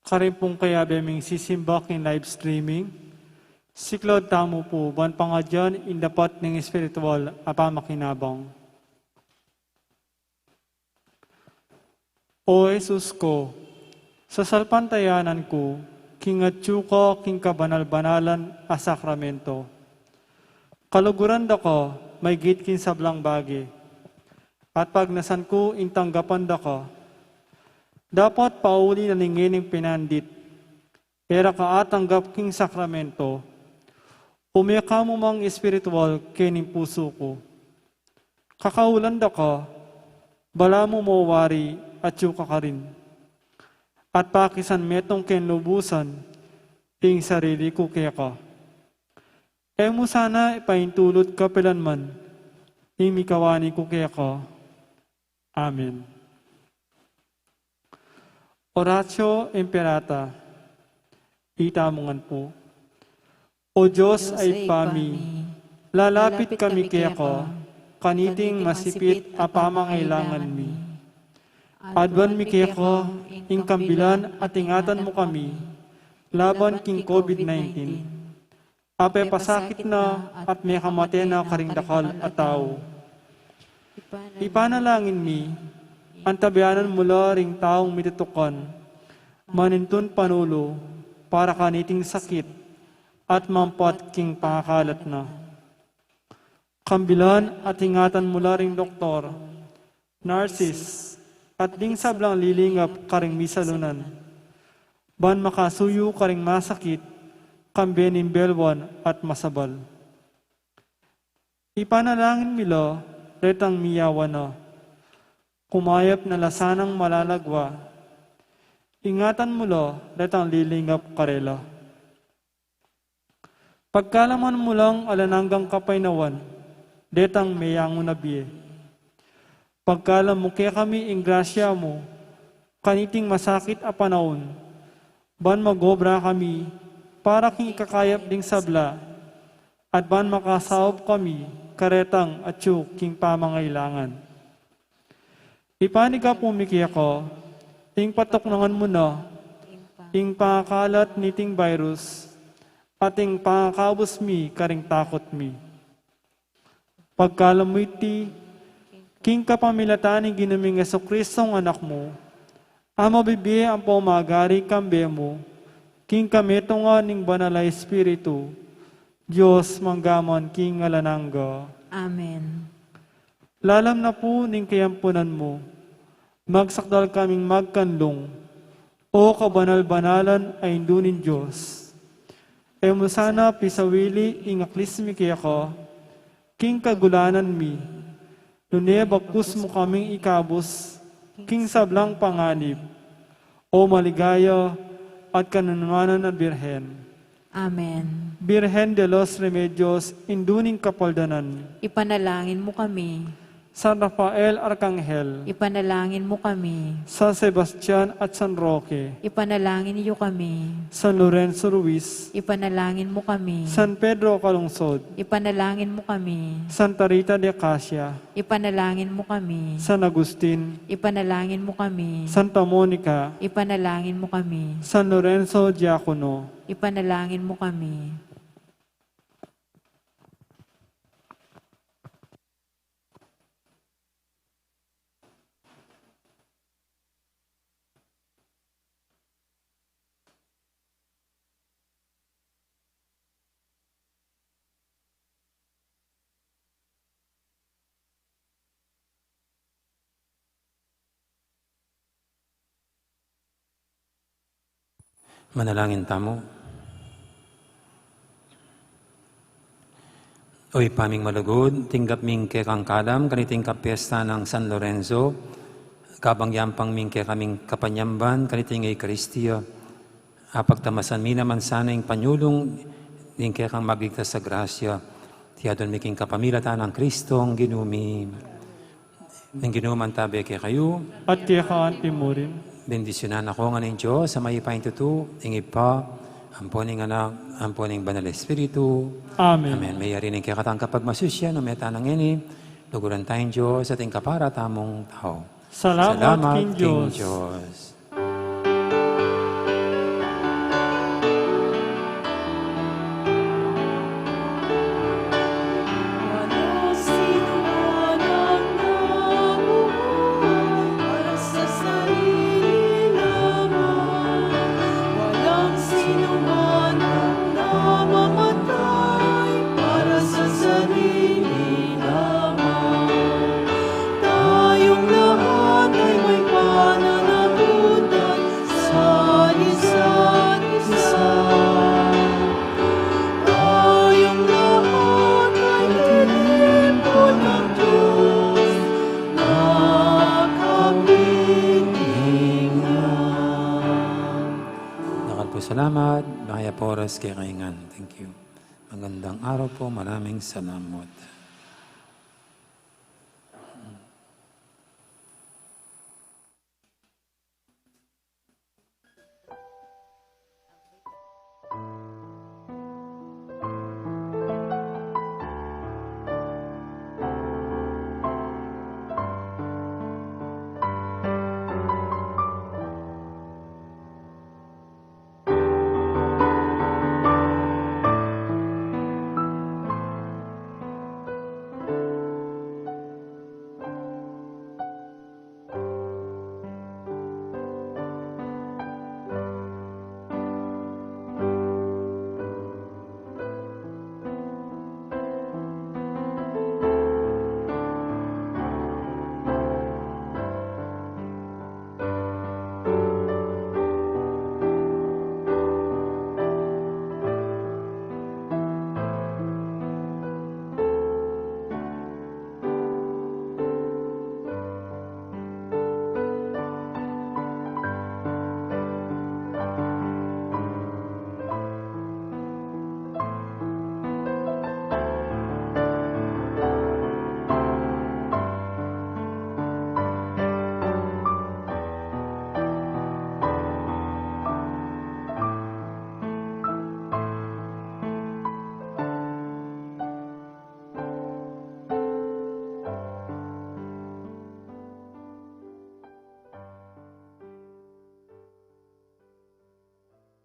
Karin pung kayabe ming sisimba king live streaming, siklaud tamu pu ban pangadyan ing dapat ning espiritual a pamakinabang. O Jesus ku, sasalpantayanan ku king atyu ka king kabanal-banalan a sakramento. Kaluguran da ka maygit king sablang bage, at pagnasan ku ing tanggapan da ka. Dapat pauli na ning ngening pinandit, e ra ka atanggap king sakramento, ume ka mu mang espiritual kening pusu ku. Kakaulan da ka, balamu mo wari atyu ka karin, at pakisan metung king lubusan ing sarili ku keka. E mu sana ipaintulut kapilan man ing mikawani ku keka. Amen. Oratio Imperata. Itamu ngan pu. O Dios a Ibpa mi, lalapit kami keka kaniting masipit a pamangailangan mi. Aduan mi keka ing kambilan at ingatan mu kami laban king COVID nineteen. Apepasakit na at mekamate na karing dakal a tau. Ipanalangin mi, antabayanan mu la ring taung mitutukan, manintun panulu para kaniting sakit at mampat king pangakalat na. Kambilan at ingatan mu la ring doktor, nurses, at ding sablang lilingap karing misalunan, ban makasuyu karing masakit, kambe ning belwan at masabal. Ipanalangin mi la retang miyawan na, kumayap na la sanang malalagwa. Ingatan mu la retang lilingap karela. Pagkalaman mu lang alang anggang kapaynawan detang meyangu na bie. Pagkalam mu kekami ing grasya mu kaniting masakit a panaun, ban mag-obra kami para king ikakayap ding sabla, at ban makasaup kami karetang atyu king pamangailangan. Ipanyawad mi keka ing patuknangan mu na ing pangakalat niting virus, at ing pangakabus mi karing takut mi. Pagkalam mu iti king kapamilatan ning Ginu ming Jesucristong Anak mu, a mabibie ampong magari kambe mu, king kametungan ning Banal a Espiritu, Dios mangga man king alang angga. Amen. Lalam na pu ning kayampunan mu, magsakdal kaming magkanlung, O kabanal-banalan a Indu ning Dios. E mu sana pisawili ing aklis mi keka king kagulanan mi, nune bagkus mu kaming ikabus king sablang panganib, O maligaya at kanunuanan a Birhen. Amen. Birhen de los Remedios, Indu ning Kapaldanan. Ipanalangin mu kami. San Rafael Arkanghel. Ipanalangin mu kami. San Sebastian at San Roque. Ipanalangin yu kami. San Lorenzo Ruiz. Ipanalangin mu kami. San Pedro Calungsod. Ipanalangin mu kami. Santa Rita de Casia. Ipanalangin mu kami. San Agustin. Ipanalangin mu kami. Santa Monica. Ipanalangin mu kami. San Lorenzo Diacono. Ipanalangin mu kami. Manalangin tamu. O Ibpa ming malugud, tinggap ming kekang kalam kaniting kapiesta nang San Lorenzo, kabang yampang ming kekaming kapanyamban kaniting Eukaristia, apagtamasan mi naman sana ing panyulung ning kekang magligtas a grasya. Iti adwan mi king kapamilatan nang Kristong Ginu mi. Ing Ginu mantabe kekayu. At keka anti mu rin. Bendisyunan na ko ngan ning Dios a mayupaya king tutu, ing Ibpa, ampo ning Anak, ampo ning Banal Espiritu. Amen. Amen. Meyari ning kekatang kapagmasusyan, ume tana ngeni, luguran taya ing Dios at ing kapara tamung tau. Salamat king Dios. Mayap a oras kekayu ngan. Thank you. Magandang araw po. Maraming salamat.